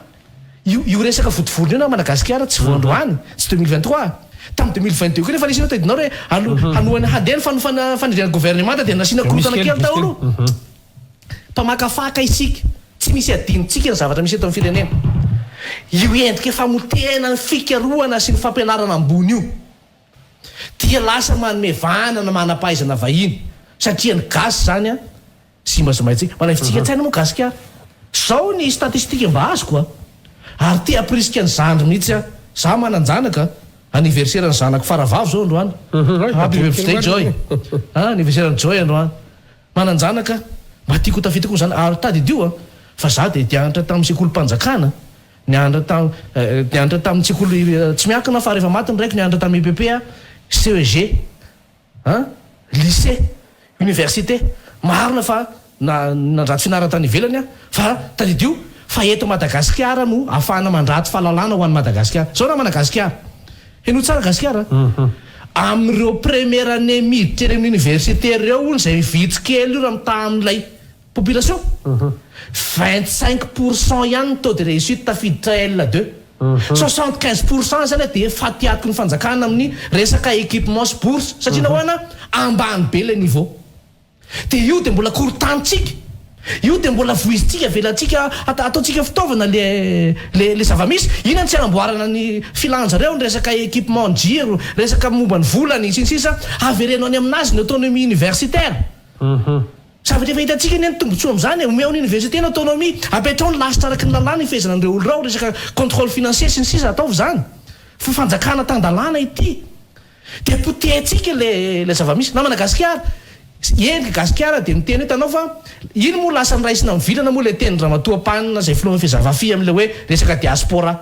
io io resaka vodivorona io na Madagasikara tsy vao androany, tsy 2023. Tamin'ny 2022 koa nefa nisy tadidinao re alo hanohana handeha ny fanofana fanendrena governemanta dia nasiana korontana kely daholo. Mpamakafaka isika, tsy misy adinontsika ny zavatra misy eto amin'ny firenena. Io endrika famotehana ny fikarohana sy ny fampianarana ambony io dia lasa manome vahana ny manam-pahaizana vahiny satria ny gasy izany an, Zimbazimaintsika. Manaivintsika an-tsaina moa gasikara. Zao ny statistique mba azoko a! Ary te hampirisika ny zandry mihitsy aho. Za manan-janaka a! Anniversaire ny zanako faravavy zao androany. Happy birthday Joy! Anniversaire ny Joy androany. Manan-janaka aho. Mba tiako ho tafita koa ny zanako. Ary tadidio a! Fa za dia nianatra tamin'ny sekolim-panjakana. Nianatra tam, nianatra tamin'ny sekoly tsy miankina aho fa rehefa maty ny raiko nianatra tamin'ny EPP aho, CEG. An? Lycée, université, marina fa na nandrato fianarana tany ivelany aho fa tadidio fa eto Madagasikara no ahafahana mandrato fahalalana ho an'i Madagasikara. Zao namana gasikara, henoy tsara gasikara a! Amin'ireo première année miditra eny amin'ny université ireo hono izay vitsy kely io raha mitaha amin'ilay Population? 25 pour cent ihany ny taux de réussite tafiditra L2. 75 pour cent zany dia fatiatoky ny fanjakana amin'ny resaka équipement sy bourse satria nahoana? Ambany be ilay niveau. Dia io dia mbola korontanintsika, io dia mbola voizintsika, avelantsika ataontsika fitaovana le le le zava-misy. Inona no tsy hanamboarana ny filan-jareo ny resaka équipement ny jiro, resaka momba ny volany sy ny sisa, avereno any aminazy ny autonomie universitaire. Zavatra efa hitantsika anie ny tombotsoa amin'izany e, omeo ny université ny autonomie, apetrao ny lasitra araky ny lalàna ifehezana an'ireo olona ireo, resaka contrôle financier sy ny sisa ataovy izany fa fanjakana tan-dalàna ity dia potehintsika ilay ilay zava-misy. Namana gasikara, eny ry gasikara dia miteny hoe hitanao fa iny moa lasa noraisina mivilana moa ilay tenin-dRamatoa Pan izay filohan'ny Fezavafi amin'ilay hoe resaka diaspora.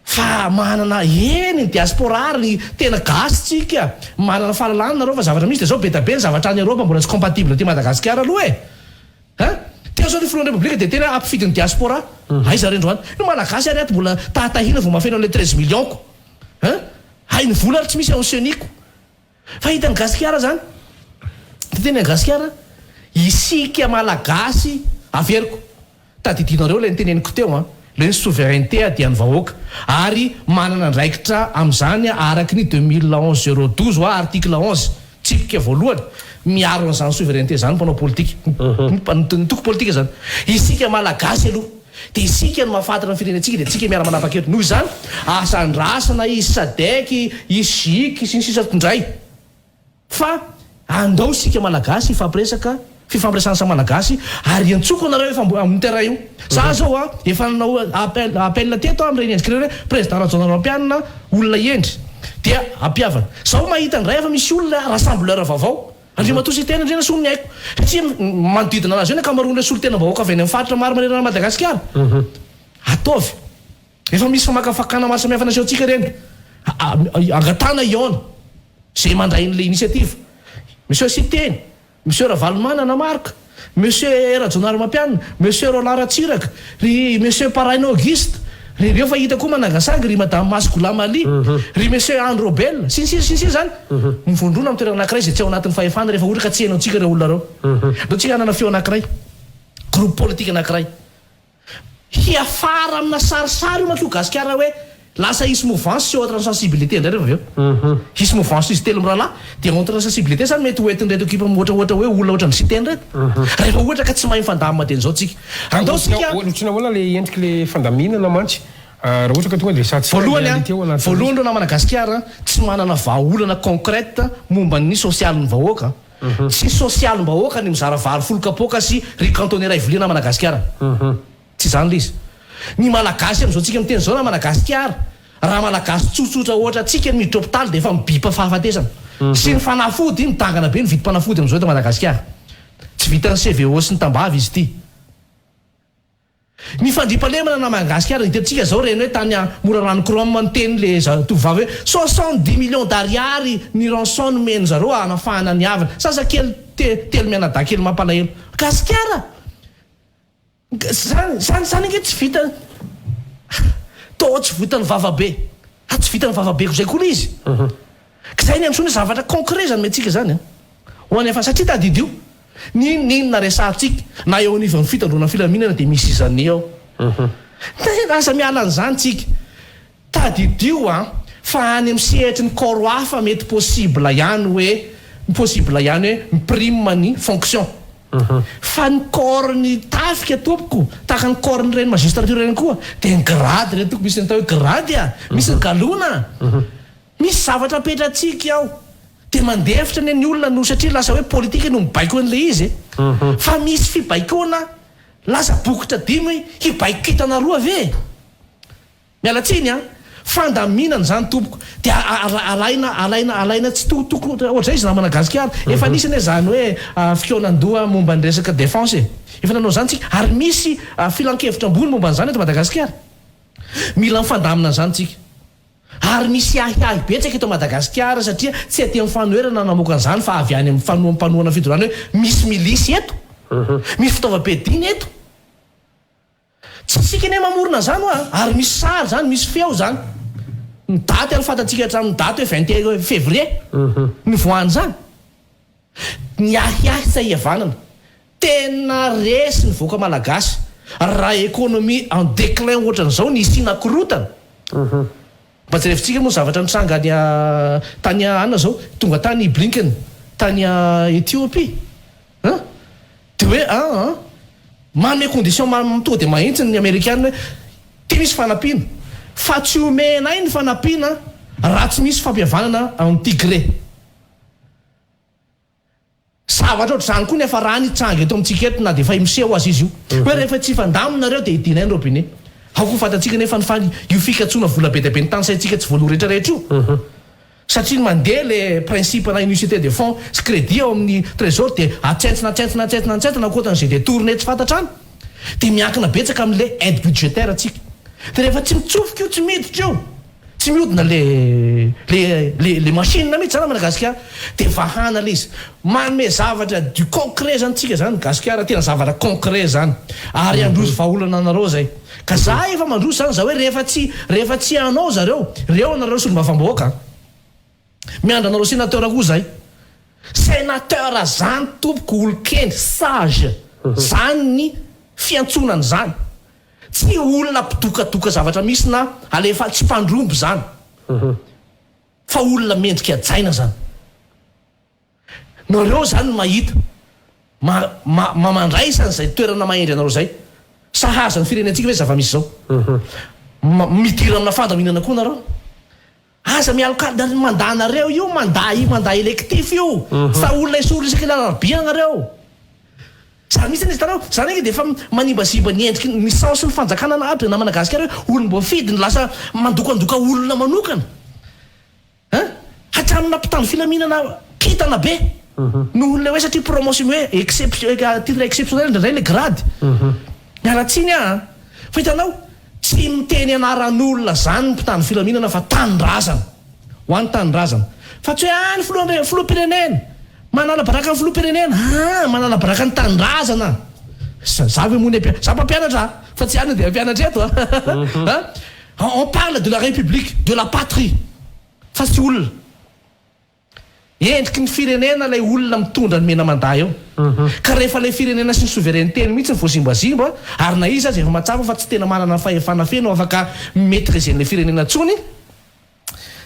Fa manana eny ny diaspora ary ny tena gasy tsika manana fahalalana nareo fa zavatra misy de zao bedabe ny zavatra any Europe mbola tsy compatible aty Madagasikara aloha e! Hein! Teo zao ny filohan'ny repoblika de tena hampifidy ny diaspora aiza re ndroany ny malagasy ary ato mbola tahatahina vao mahafeno an'le 13 millions ko! Hein! Hay ny vola ary tsy misy ao amin'ny ceni ko! Fa hitan'i gasikara zany ty teny an'i gasikara isika malagasy averiko tadidinareo ilay noteneniko teo an! Le ny souveraineté dia ny vahoaka ary manana andraikitra amin'izany araka ny 2011 012 hoa article 11 tsipika voalohany miaro an'izany souveraineté izany mpanao politika ny toko politika izany. Isika Malagasy aloha dia isika no mahafantatra ny firenentsika dia tsika miara manapa-kevitra. Noho izany aza andrasana hisy sadec, hisy gic sy ny sisa indray. Fa andao isika Malagasy hifampiresaka, fifampiresahana samy Malagasy, ary iantsoko anareo efa amin'ny terrain io. Za zao a, efa nanao appel, appel teto aho amin'ireny endrika ireny hoe Président Rajaonarimampianina olona hendry dia ampihavana. Zao mahita indray fa misy olona rassembleur vaovao, Andriamatoa Siteny Andrianasoa ny haiko, satria manodidina anazy eo ny ankamaroan'ireo solontenam-bahoaka avy any amin'ny faritra maro manerana an'i Madagasikara. Ataovy. Efa misy famakafakana maro samihafa nasehontsika ireny. Angatahana hihaona izay mandray an'ilay initiative. Monsieur Siteny, Monsieur Ravalomanana Marc, Monsieur Rajaonarimampianina, Monsieur Roland Ratsiraka, ry Monsieur Paraina Auguste, ry ireo fa hita koa manangasangy, ry Madame Masy Goulam Ali, ry Monsieur Andry Robel, sy ny sisa sy ny sisa izany. Mivondrona amin'ny toerana anankiray izay tsy ao anatin'ny fahefana rehefa ohatra ka tsy henointsika ireo olona ireo. Andao tsika hanana feo anankiray, groupe politique anankiray. Hiafara amina sarisary io manko io gasikara hoe lasa hisy mouvance sy entre sensibilité indray rehefa avy eo. Hisy mouvance izy telo mirahalahy dia entre sensibilité zany mety ho entin'ireto ekipa ohatra ohatra hoe olona ohatran'i Siteny ireto. Rehefa ohatra ka tsy mahay mifandamina dia izao tsika. Andao tsika. Ohatran'ny ahoana le endriky le fandaminana mantsy raha ohatra ka tonga dia resahantsika ny Voalohany réalité ao anatin'ny. Voalohany aloha namana gasikara tsy manana vahaolana concrète momba ny sosialin'ny vahoaka. Tsy sosialim-bahoaka ny mizara vary folo kapoaka sy riz cantonais iray vilia namana gasikara. Tsy izany ilay izy. Ny malagasy amin'izao tsika miteny izao namana gasikara, raha malagasy tsotsotra ohatra antsika ny miditra hopitaly dia efa mibipa fahafatesana. Sy ny fanafody, midangana be ny vidim-panafody amin'izao eto Madagasikara. Tsy vitan'ny CVO sy ny tambavy izy ity. Ny fandriampahalemana na Madagasikara hitantsika zao reny hoe tany Morarano Chrome niteny le tovovavy hoe 70 millions d'ariary ny rançon nomeny zareo hanafahana ny havany sasa kely telo mianadahy kely mampalahelo Gasikara zany zany zany ange tsy vita tô tsy vitan'ny vava be a tsy vitan'ny vava be ko zay koa le izy ka zay ny antsoina zavatra concret zany omentsika zany a ho any fa satria tadidio N'inon'inona resahantsika, na eo anivon'ny fitandroana filaminana dia misy izany ao. Tena aza miala an'izany tsika. Tadidio an, fa any amin'ny sehatry ny corps hafa mety possible ihany hoe, possible ihany hoe mi-prime ny fonction. Fa ny corps ny tafika tompoko, tahaka ny corps n'ireny magistrature ireny koa, dia ny grade ireny tompoko, misy ny atao hoe grade a, misy ny galona. Misy zavatra apetratsika ao dia mandefitra anie ny olona no satria lasa hoe politika no mibaiko an'ilay izy e! Fa misy fibaikoana lasa bokotra dimy hibaiko kintana roa ve e? Miala tsiny an! Fandaminana izany tompoko dia alaina alaina alaina tsy to toko ohatr'izay izy namana gasikara efa nisy anie izany hoe fikaonandoha momba ny resaka défense e! Efa nanao izany tsika ary misy filankevitra ambony momba an'izany eto Madagasikara. Mila mifandamina an'izany tsika. Ary misy ahiahy betsaka eto Madagasikara satria tsy aty amin'ny fanoherana namoaka an'izany fa avy any amin'ny fanoa mpanohana fitondrana hoe misy milisy eto, misy fitaovam-piadiana eto. Tsy isika anie mamorona an'izany hoa, ary misy sary izany, misy feo izany. Ny daty ary fantatsika hatramin'ny daty hoe 21 février nivoahan'izany. Ny ahiahy tsy hihavanana. Tena resy ny vahoaka malagasy raha économie en déclin ohatran'izao ny hisiana korotana. Mba jerevintsika moa ny zavatra nitranga any tany anona zao, tonga tany i Blinken tany Ethiopie an! De hoe an an manome condition tonga de mahintsy ny amerikana hoe ty misy fanampiana fa tsy omenay ny fanampiana raha tsy misy fampihavanana amin'ny Tigré. Zavatra ohatr'izany koa ny hafarany hitranga eto amintsika eto na dia efa miseho aza izy io. Hoe rehefa tsy hifandamina nareo dia hidinay ny robinet. Ao koa fantatsika nefa ny fa io fikatsoana vola be dia be notanisaintsika tsy voaloa rehetra rehetra io. Satria ny mandeha le principe na unicité de fonds sy crédit ao amin'ny trésor dia atsentsina atsentsina atsentsina atsentsina ankoatran'izay détourné tsy fantatra any. Dia miankina betsaka amin'le aide budgétaire tsika. Dia rehefa tsy mitsofoka io tsy miditra io. Tsy mihodina le le le le machine mihitsy zany à Madagasikara de vahana le izy. Manome zavatra du concret zany tsika zany gasikara tena zavatra concret zany ary handroso vahaolana anareo zay. Ka za efa mandroso zany za hoe rehefa tsy rehefa tsy hanao zareo reo anareo solombavambahoaka an. Miandry anareo sénateur koa zay. Sénateur zany tompoko olon-kendry sage zany ny fiantsoana an'izany. Tsy olona mpidokadoka zavatra misy na alefa tsy mpandrombo zany fa olona mendrika hajaina zany. Nareo zany no mahita ma ma ma mandraisa an'izay toerana mahendry anareo zay. Sahaza ny firenentsika ve zava-misy zao? Ma midira amina fandaminana koa nareo. Aza mialokaloka ny mandat nareo io mandat io mandat electif io fa olona esorina isaky ny alarobia nareo. Zany mihitsy anie hitanao, zany ange dia efa manimbazimba ny endriky ny sens ny fanjakana na aby na Madagasikara hoe olom-boafidy no lasa mandokandoka olona manokana. Hein? Hatramina mpitandro filaminana kintana be noho ilay hoe satria promotion hoe exception titre exceptionnel indraindray ilay grade. Miala tsiny aho an! Fa hitanao, tsy miteny anaran'olona zany ny mpitandro filaminana fa tanindrazana. Ho an'ny tanindrazana. Fa tsy hoe ah ny filoha filoham-pirenena, manala baraka ny filoham-pirenena, ah manala baraka ny tanindrazana. Za ve moa ny za mpampianatra fa tsy any dia hampianatra eto a. On parle de la république, de la patrie fa tsy olona. Endriky ny firenena ilay olona mitondra ny mena manda eo. Ka rehefa ilay firenena sy ny souveraineté-ny mihitsy no voazimbazimba, ary na izy aza efa mahatsapa fa tsy tena manana ny fahefana feno afaka mi-maitriser an'ilay firenena intsony,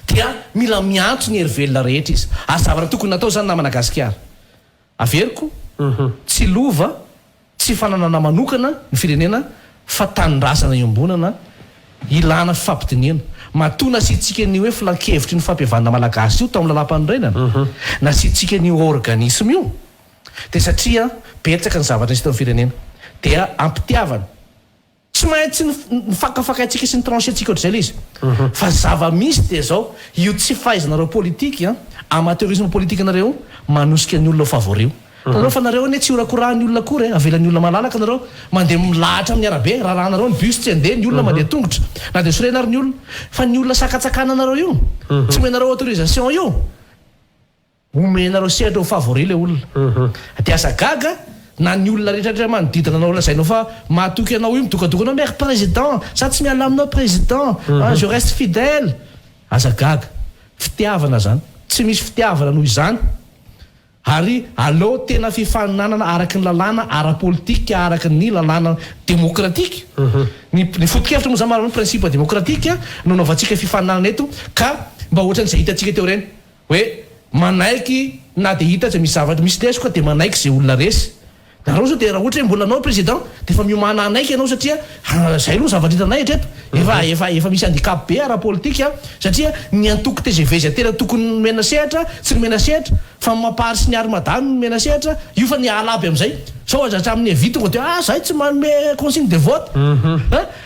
dia mila miantso ny hery velona rehetra izy. Ary zavatra tokony natao izany namana Gasikara. Averiko, tsy lova, tsy fananana manokana ny firenena fa tanindrazana iombonana ilana fifampidinihana. Matoa nasiantsika an'io hoe filankevitry ny fampihavanana malagasy io tao amin'ny lalàmpanorenana, nasiantsika an'io organisme io dia satria betsaka ny zavatra nisy teo amin'ny firenena. Dia ampitiavana. Tsy maintsy ny fakafakaintsika sy ny trancher-tsika ohatr'izay ilay izy. Fa zava-misy dia izao, io tsy fahaizanareo politique an, amateurisme politique-nareo io, manosika ny olona ho favori io. Hitanareo fa nareo anie tsy horakorahan'ny olona akory e, avelan'ny olona malalaka nareo, mandeha milahatra amin'ny arabe, rarahanareo ny bus tsy handeha, ny olona mandeha tongotra, na dia sorena ary ny olona. Fa ny olona sakantsakananareo io, tsy omenareo autorisation io, Omenareo sehatra ho favori le olona. Dia aza gaga na ny olona rehetra rehetra manodidina anao lazainao fa mahatoky anao io midokadoka anao mer président za tsy miala aminao président ah je reste fidèle. Aza gaga. Fitiavana zany. Tsy misy fitiavana noho izany. Ary aleo tena fifaninanana araky ny lalàna ara-politika araky ny lalàna demokratika. Ny ny foto-kevitra moa zany marina principe démocratique no anaovantsika fifaninanana eto ka mba ohatran'izay hitantsika teo ireny. Hoe manaiky na dia hita aza misy zavatra misy lesoka dia manaiky izay olona resy. Nareo zao dia raha ohatra hoe mbola anao président dia efa miomàna hanaiky ianao satria zay aloha ny zavatra hitanay hatreto. Efa efa efa misy handicap be ara-politika satria ny antoko tgv izay tena tokony nomena sehatra tsy nomena sehatra fa ny Mapar sy ny Armada no nomena sehatra, io fa niala aby amin'izay. Sao aza hatramin'ny avis tonga dia ah zahay tsy manome consigne de vote.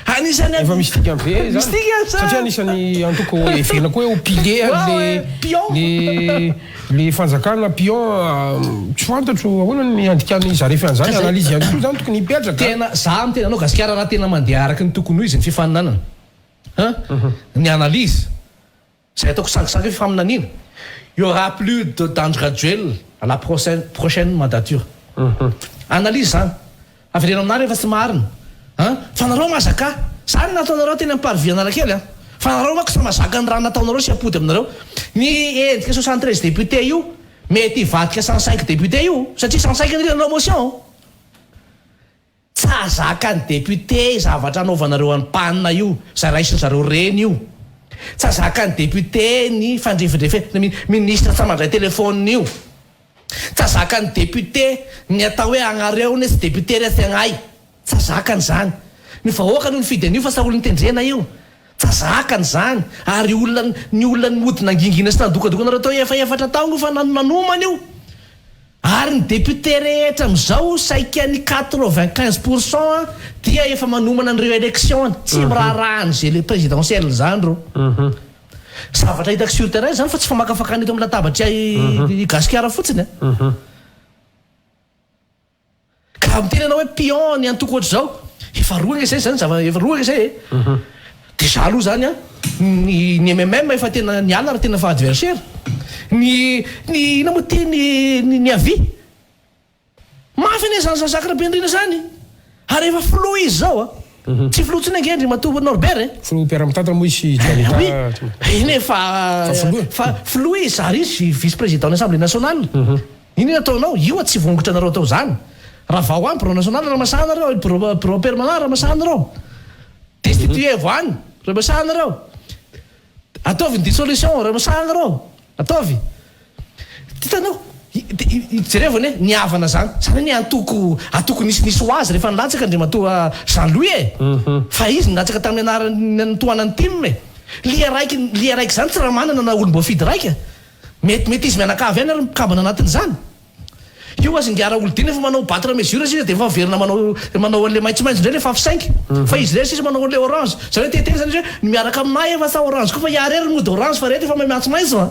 Anisan'ny Efa misy dikany be zany. Misy dikany sa? Satria anisan'ny antoko heverina koa hoe ho pilier le le le fanjakana pion tsy fantatro ahoana ny andikan'ny zaref an'izany analyse ihany koa zany tokony hipetraka. Tena za miteny anao gasikara raha tena mandeha araka ny tokony ho izy ny fifaninanana an ny analyse Izay ataoko sangisangy hoe faminaniana, il y aura plus de d'Andry Rajoelina à la prochaine prochaine mandature. Analyse zany. Avereno aminah rehefa tsy marina an! Fa nareo mazaka. Zany nataonareo teny am parvis Analakely an! Fa nareo manko tsy mazaka ny raha nataonareo sy apody aminareo. Ny endrika 73 députés io mety hivadika 105 députés io satria 105 ny nanao motion. Tsy azakan'ny député zavatra anaovanareo an'i Pan io, zay raisin zareo reny io. Tsy azakan'ny député ny fandrefindrefena ny ministre tsy mandray téléphone io. Tsy azakan'ny député ny atao hoe agnareo anie tsy député re tsy agnay. Tsy azakany zany. Ny vahoaka no nifidy an'io fa sa olon tendrena io. Tsy azakany zany. Ary olona ny olona nody nangingina sy nandokadoka anareo tao efa efatra taogno fa nanomana io. Ary ny député rehetra amin'izao saika ny 95 pour cent dia efa manomana ny réélection-ny, tsy miraharaha an'izay le présidentielle izany ireo. Zavatra hitako sur terrain izany fa tsy famakafakana eto amin'ny latabatry i Gasikara fotsiny a. Ka miteny ianao hoe pion ny antoko ohatr'izao, efa roa ange izay zany zava, efa roa ange izay e. Déjà aloha zany an, ny ny MMM efa tena niala ary tena efa adversaire. Ny ny inona moa ity ny ny avi. Mafy anie zany Jean Jacques Rabenirina zany. Ary efa filoha izy zao a. Tsy filoha intsony ange Andriamatoa Norbert e. Filoha mpiara-mitantana moa izy sy Janita. Oui, eny e fa fa filoha izy ary izy vice président ny assemblée nationale. Inona ataonao? Io tsy vongotra anareo atao zany. Ravao any bureau national raha masaha nareo, bureau bureau permanent raha masaha nareo. Destituer-vo any reo masahana reo. Ataovy ny dissolution reo masahana reo. Ataovy. Hitanao, jerevo anie ny havana zany. Zany anie antoko, antoko nisinisy ho azy rehefa nilatsaka Andriamatoa Jean Louis e. Fa izy nilatsaka tamin'ny anaran'ny nitohanan'ny tim e. Lia raiky, lia raiky zany tsy raha manana na olom-boafidy raika. Mety, mety izy mianakavy ihany ary mikambana anatin'izany. Io aza ingahy Raholdina efa manao battre mesure sisa dia efa miverina manao manao an'ilay maitsomaitso indray ilay fafy cinq fa izy irery sisa manao an'ilay orange. Izany hoe te-hiteny izany izy hoe ny miaraka aminahy efa sa orange koa fa iah irery mody orange fa reto efa mahay maitsomaitso a.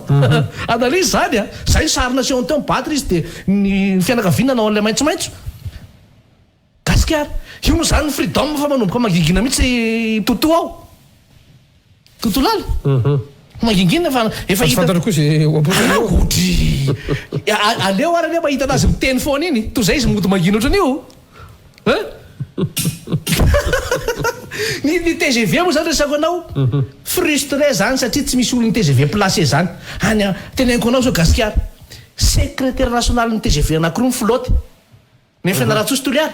Analyse izany a. Izay ny sary nasehony teo mi-battre izy dia ny fianakaviany nanao an'ilay maitsomaitso. Gasikara. Io moa izany ny freedom fa manomboka mangingina mihitsy Toto ao. Toto Lala. Mangingina fa efa hita. Tsy fantatra koa izay ho apotrany eo. Ohatry. Aleo ary anie mahita anazy miteny foana iny, toy izay izy mody mangina ohatran'io. Hein? Ny ny tgv moa zany resako anao, frustré zany satria tsy misy olon'ny tgv placé zany. Any teneniko anao zao Gasikara, secrétaire national ny tgv anakiroa mi-flotte. Ny Fianarantsoa sy Toliara.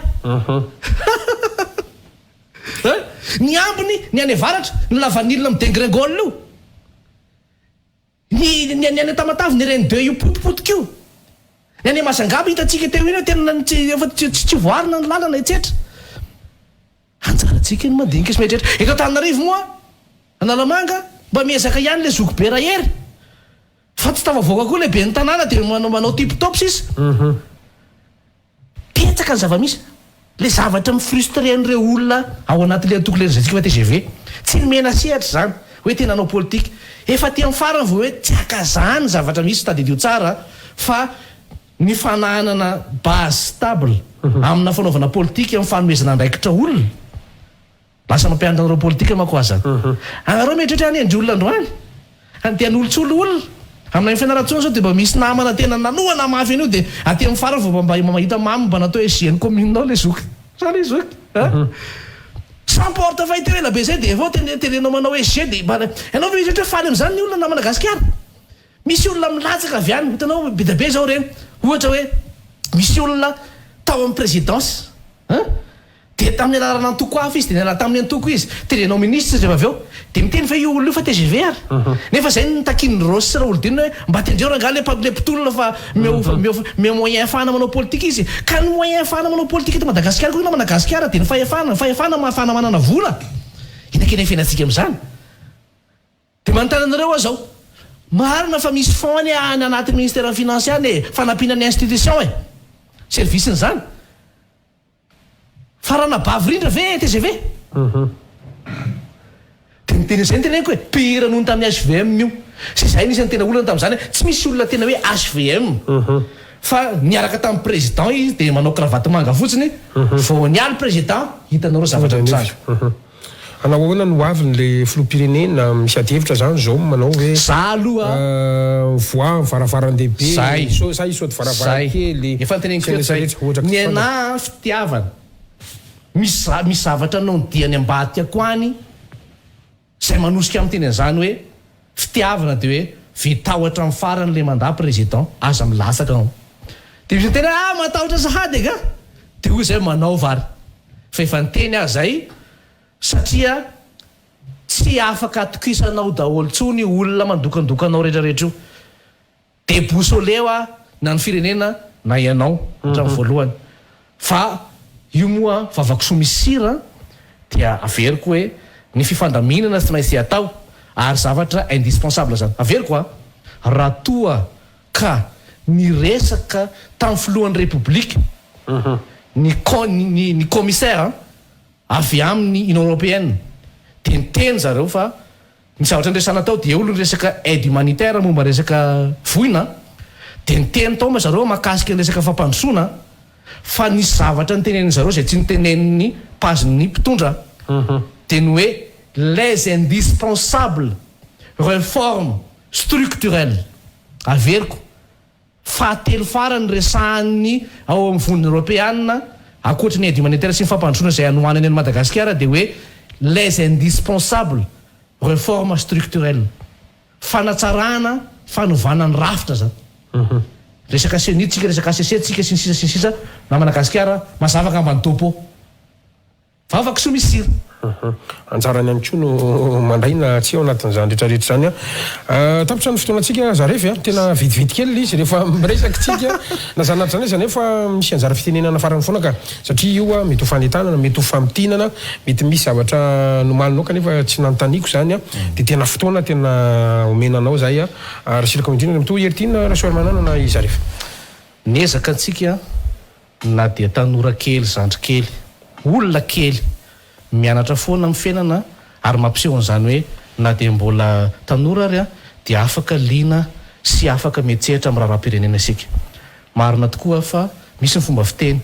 Hein? Ny ambiny, ny any avaratra, ny lavanilina mi-degringole io. Ny ny any Tamatave, ny RN deux io potipotika io. Ny any Mahajanga hitantsika teo iny hoe tena tsy efa tsy tsy voarina ny lalana etsetra. Anjarantsika ny mandinika sy mieritreritra. Eto Antananarivo moa, Analamanga, mba miezaka ihany ilay zokibe Rahery. Fa tsy tafavoaka koa ilay ben'ny tanàna dia manao manao tip top sisa. Betsaka ny zava-misy. Ilay zavatra mi-frustrer an'ireo olona ao anatin'ilay antoko ilay lazaintsika fa tgv. Tsy nomena sehatra izany hoe tena hanao politika. Efa aty amin'ny farany vao hoe tsy akazany ny zavatra misy, tadidio tsara fa ny fananana base stable amina fanaovana politika amin'ny fanomezana andraikitra olona, Lasa mampianatra anareo politika manko aza. Anareo mieritreritra hanendry olona androany? Dia hanolotsolo olona? Aminay any Fianarantsoa zao dia mba misy namana tena nanohana mafy an'io dia aty amin'ny farany vao mba mahita mamy mba natao SG ny commune ao le zoky. Zany le zoky a! Sans portefeuille teo ela be zay dia avy eo tenenao manao SG dia mba ianao ve mieritreritra hoe faly amin'izany ny olona na Madagasikara? Misy olona milatsaka avy any, hitanao be dia be zao ireny, ohatra hoe misy olona tao amin'ny présidence an! Dia tamin'ny anarana antoko hafa izy, dia niala tamin'ny antoko izy, terenao ministre izy rehefa avy eo, dia miteny ve io olona io fa tgv ary? Nefa izay no nitakian'i Rossy sy Raholdina hoe mba tendreo rangahy ilay ilay mpitolona fa omeo omeo omeo moyen ahafahana manao politika izy. Ka ny moyen ahafahana manao politika eto Madagasikara koa namana gasikara dia ny fahefana, ny fahefana no ahafahana manana vola. Inona kay ny fiainantsika amin'izany? Dia manontany anareo aho zao, marina fa misy fonds anie any anatin'ny ministeran'ny finance any e, fanampiana ny institution e, service-ny izany. Fa ranabavy rindra ve e tgv? Dia ny tena izay no teneniko e, pire noho ny tamin'ny hvm io. Sy izay anisan'ny tena olana tamin'izany hoe tsy misy olona tena hoe hvm fa niaraka tamin'ny président izy dia manao cravate manga fotsiny, vao niala président hitanareo zavatra nitranga. Hanao ahoana ny hoaviny le filoham-pirenena, misy adihevitra zany zao manao hoe Za aloha voa varavaran-dehibe Zay. sa hisaoty varavaran-kely Efa noteneniko teto zay. Ny anah an fitiavana. Misy za misy zavatra nao ny diany ambadika ko any zay manosika ahy miteny an'izany hoe fitiavana de hoe vitao hatramin'ny farany le mandat président aza milatsaka anao. De misy miteny hoe ah matahotra sahady angaha? De hoy zay manaova ary. Fa efa niteny aho zay satria tsy afaka atokisanao daholo tsony io olona mandokandoka anao retraretra io. Deboussolé hoa na ny firenena na ianao hatramin'ny voalohany. Fa io moa vavakisoa misy sira dia averiko hoe ny fifandaminana tsy maintsy atao ary zavatra indispensable zany. Averiko a! Raha toa ka niresaka tamin'ny filohan'ny Repoblika ny ny commissaire avy amin'ny Union Européenne dia niteny zareo fa ny zavatra niresahana tao dia eo aloha ny resaka aide humanitaire momba ny resaka voina dia niteny tao ma zareo mahakasika ny resaka fampandrosoana fa nisy zavatra nitenenin zareo izay tsy nitenenin'ny pazin'ny mpitondra dia ny hoe les indispensables reformes structurelles Averiko, fahatelo farany resahan'ny ao amin'ny Vondrona Eoropeana, ankoatry ny aide humanitaire sy ny fampandrosoana izay hanohanany an'i Madagasikara dia hoe les indispensables reformes structurelles. Fanatsarana, fanovana ny rafitra izany. Resaka ceni tsika, resaka HCC tsika, sy ny sisa sy ny sisa, namana Gasikara, mazava angamba ny topo. Vava kisoa misy sira. Anjarany ihany koa no mandray na tsia ao anatin'izany rehetra rehetra izany. Tapitra ny fotoanantsika Zaref a! Tena vitividy kely ilay izy rehefa miresaka isika na izany na tsy izany aza nefa misy anjara fitenenana farany foana ka! Satria io mety ho fanentanana, mety ho famintinana, mety misy zavatra nomalinao kanefa tsy nanontaniako izany dia tena fotoana tena omena anao izay ary sitraka indrindra Andriamatoa Heritiana Rasoarimanana na i Zaref. Niezaka antsika na dia tanora kely zandry kely, olona kely, mianatra foana amin'ny fiainana ary mampiseho an'izany hoe na dia mbola tanora ary dia afaka liana sy afaka miantsehatra amin'ny raharaham-pirenena isika. Marina tokoa fa misy ny fomba fiteny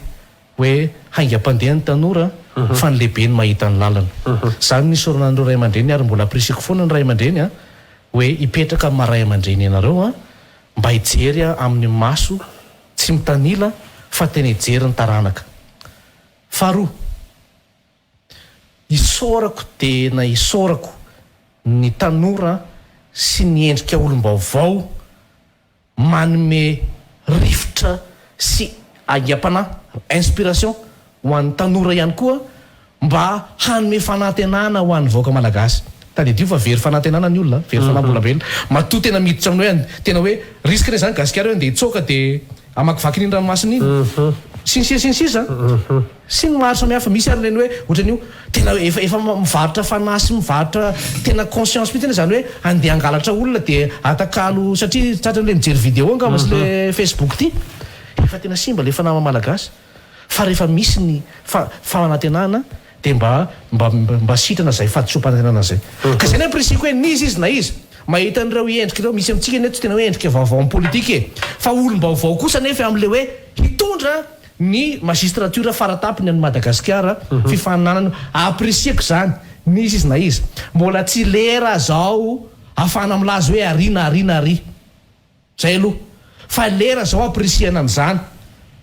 hoe haingam-pandeha ny tanora fa ny lehibe no mahita ny lalana. Izany no isaorana an'ireo ray aman-dreny ary mbola ampirisihiko foana ny ray aman-dreny hoe hipetraka amin'ny maha ray aman-dreny anareo mba hijery amin'ny maso tsy mitanila fa tena hijery ny taranaka. Faharoa, isaorako tena isaorako ny tanora sy ny endrika olom-baovao manome rivotra sy aingam-panahy, inspiration, ho an'ny tanora ihany koa mba hanome fanantenana ho an'ny vahoaka malagasy. Tadidio fa very fanantenana ny olona, very fanahy mbola velona. Matoa tena miditra amin'ny hoe tena hoe risque re zany gasikara hoe andeha hitsoaka dia hamakivaky an'iny ranomasina iny. Sy ny sisa sy ny sisa. Sy ny maro samihafa. Misy ary ireny hoe ohatran'io tena efa efa mivarotra fanahy sy mivarotra tena conscience mihitsy anie zany hoe andeha hangalatra olona dia atakalo satria tratran'ilay mijery vidéo angamba sy le facebook ity. Efa tena simba le fanahy maha malagasy. Fa rehefa misy ny fa fanantenana dia mba mba mba sitrana izay fahadisoam-panantenana izay. Ka izay no ampirisihiko hoe n'iza izy na iza, mahita an'ireo endrika ireo, misy amintsika anie tsy tena hoe endrika vaovao amin'ny politika e! Fa olom-baovao kosa anefa amin'ilay hoe hitondra ny magistrature faratapony an'i Madagasikara, fifaninanana, ampirisihiko izany, n'iza izy na iza. Mbola tsy lera izao ahafahana milaza hoe ary na ary na ary. Zay aloha fa lera zao ampirisihana an'izany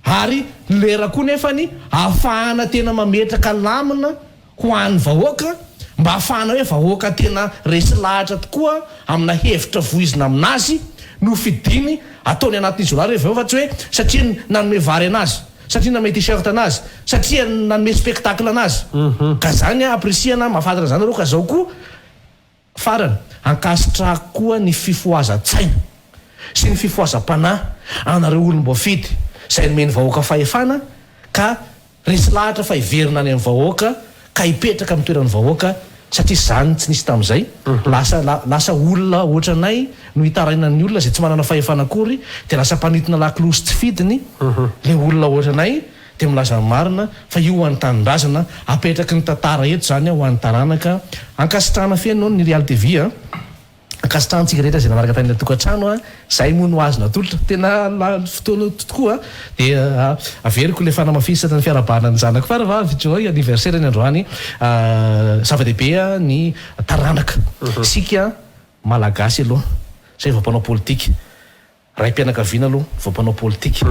ary lera koa nefany ahafahana tena mametraka lamina ho an'ny vahoaka mba ahafahana hoe vahoaka tena resy lahatra tokoa amina hevitra voizina aminazy no fidiny ataony anatin'izy roa rehefa avy eo fa tsy hoe satria nanome vary anazy satria nanome t-shirt anazy satria nanome spectacle anazy ka zany ampirisihana mahafantatra an'izany nareo ka zao koa Farany, ankasitrahako koa ny fifohazan-tsaina sy ny fifohazam-panahy anareo olom-boafidy izay nomen'ny vahoaka fahefana ka resy lahatra fa hiverina any amin'ny vahoaka ka hipetraka amin'ny toeran'ny vahoaka satria izany tsy nisy tamin'izay. Lasa lasa olona ohatranay no itarainan'ny olona izay tsy manana fahefana akory dia lasa mpanintona lakolosy tsy fidiny ilay olona ohatranay. Dia milaza ny marina fa io ho an'ny tanindrazana, apetraky ny tantara eto izany ho an'ny taranaka. Ankasitrahana feno ny Real TV a! Ankasitrahantsika rehetra izay nanaraka tany an-tokantrano a! Izay moa no azo natolotra. Tena lany fotoana tokoa a! Dia averiko ilay fanamafisana ny fiarahabana ny zanako faravavy Joy, anniversaire-ny androany. Zava-dehibe ny taranaka. Isika Malagasy aloha izay vao mpanao politika. Raim-pianakaviana aloha vao mpanao politika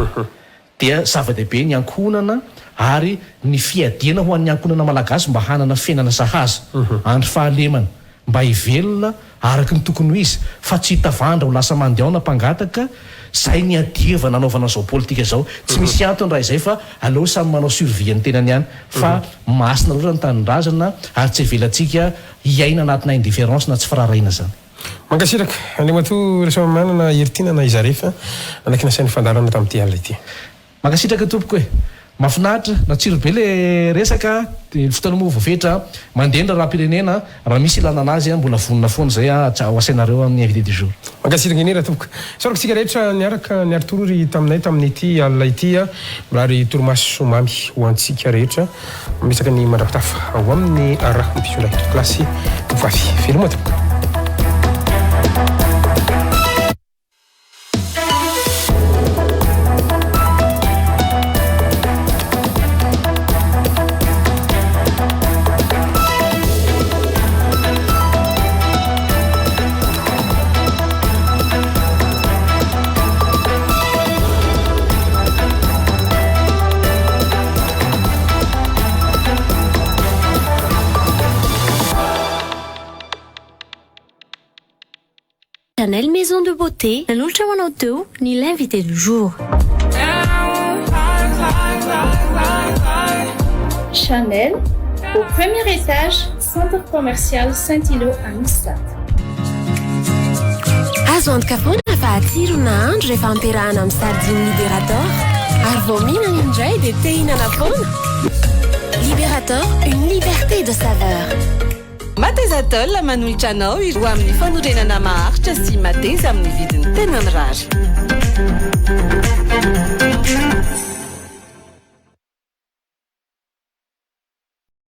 dia zava-dehibe ny ankohonana ary ny fiadiana ho an'ny ankohonana malagasy mba hanana fiainana sahaza, andry fahalemana, mba hivelona araka ny tokony ho izy fa tsy hitavandra ho lasa mandiaona mpangataka, zay ny adievana anaovana zao politika zao, tsy misy antony raha izay fa aleo samy manao survie ny tenany ihany fa masina loatra ny tanindrazana ary tsy avelantsika hiaina anatina indifference na tsy firaharahiana zany. Mankasitraka Andriamatoa Rasoamimanana Heritiana na i Zaref nanakiana sain'ny fandaharana tamin'ity alina ity. Mankasitraka tompoko e! Mahafinaritra, natsiro be le resaka, de ny fotoana moa voafetra, mandeha ny raharaham-pirenena, raha misy ilana anazy mbola vonona foana izay ho asainareo amin'ny invité du jour. Mankasitraka indrindra tompoko. Isaorako isika rehetra niaraka niari-torory taminay tamin'ity alina ity. Mirary torimaso mamy ho antsika rehetra. Mametraka ny mandra-pitafa ao amin'ny rahampitso indray tompokolahy sy tompovavy. Veloma tompoko. Chanel Maison de Beauté nanolotra ho anao teo ny l'invité du jour. Chanel, au premier étage. Centre commercial Saint-Ilot Anosizato. Azo antoka foana fa hatsiro ny nahandro rehefa ampiarahana amin'ny sardine Libérator. Ary vao mihinana indray dia te hihinana foana. Libérator, une liberté de saveur. Matezatol manolotra anao ireo amin'ny fanorenana maharitra sy mateza amin'ny vidiny tena mirary.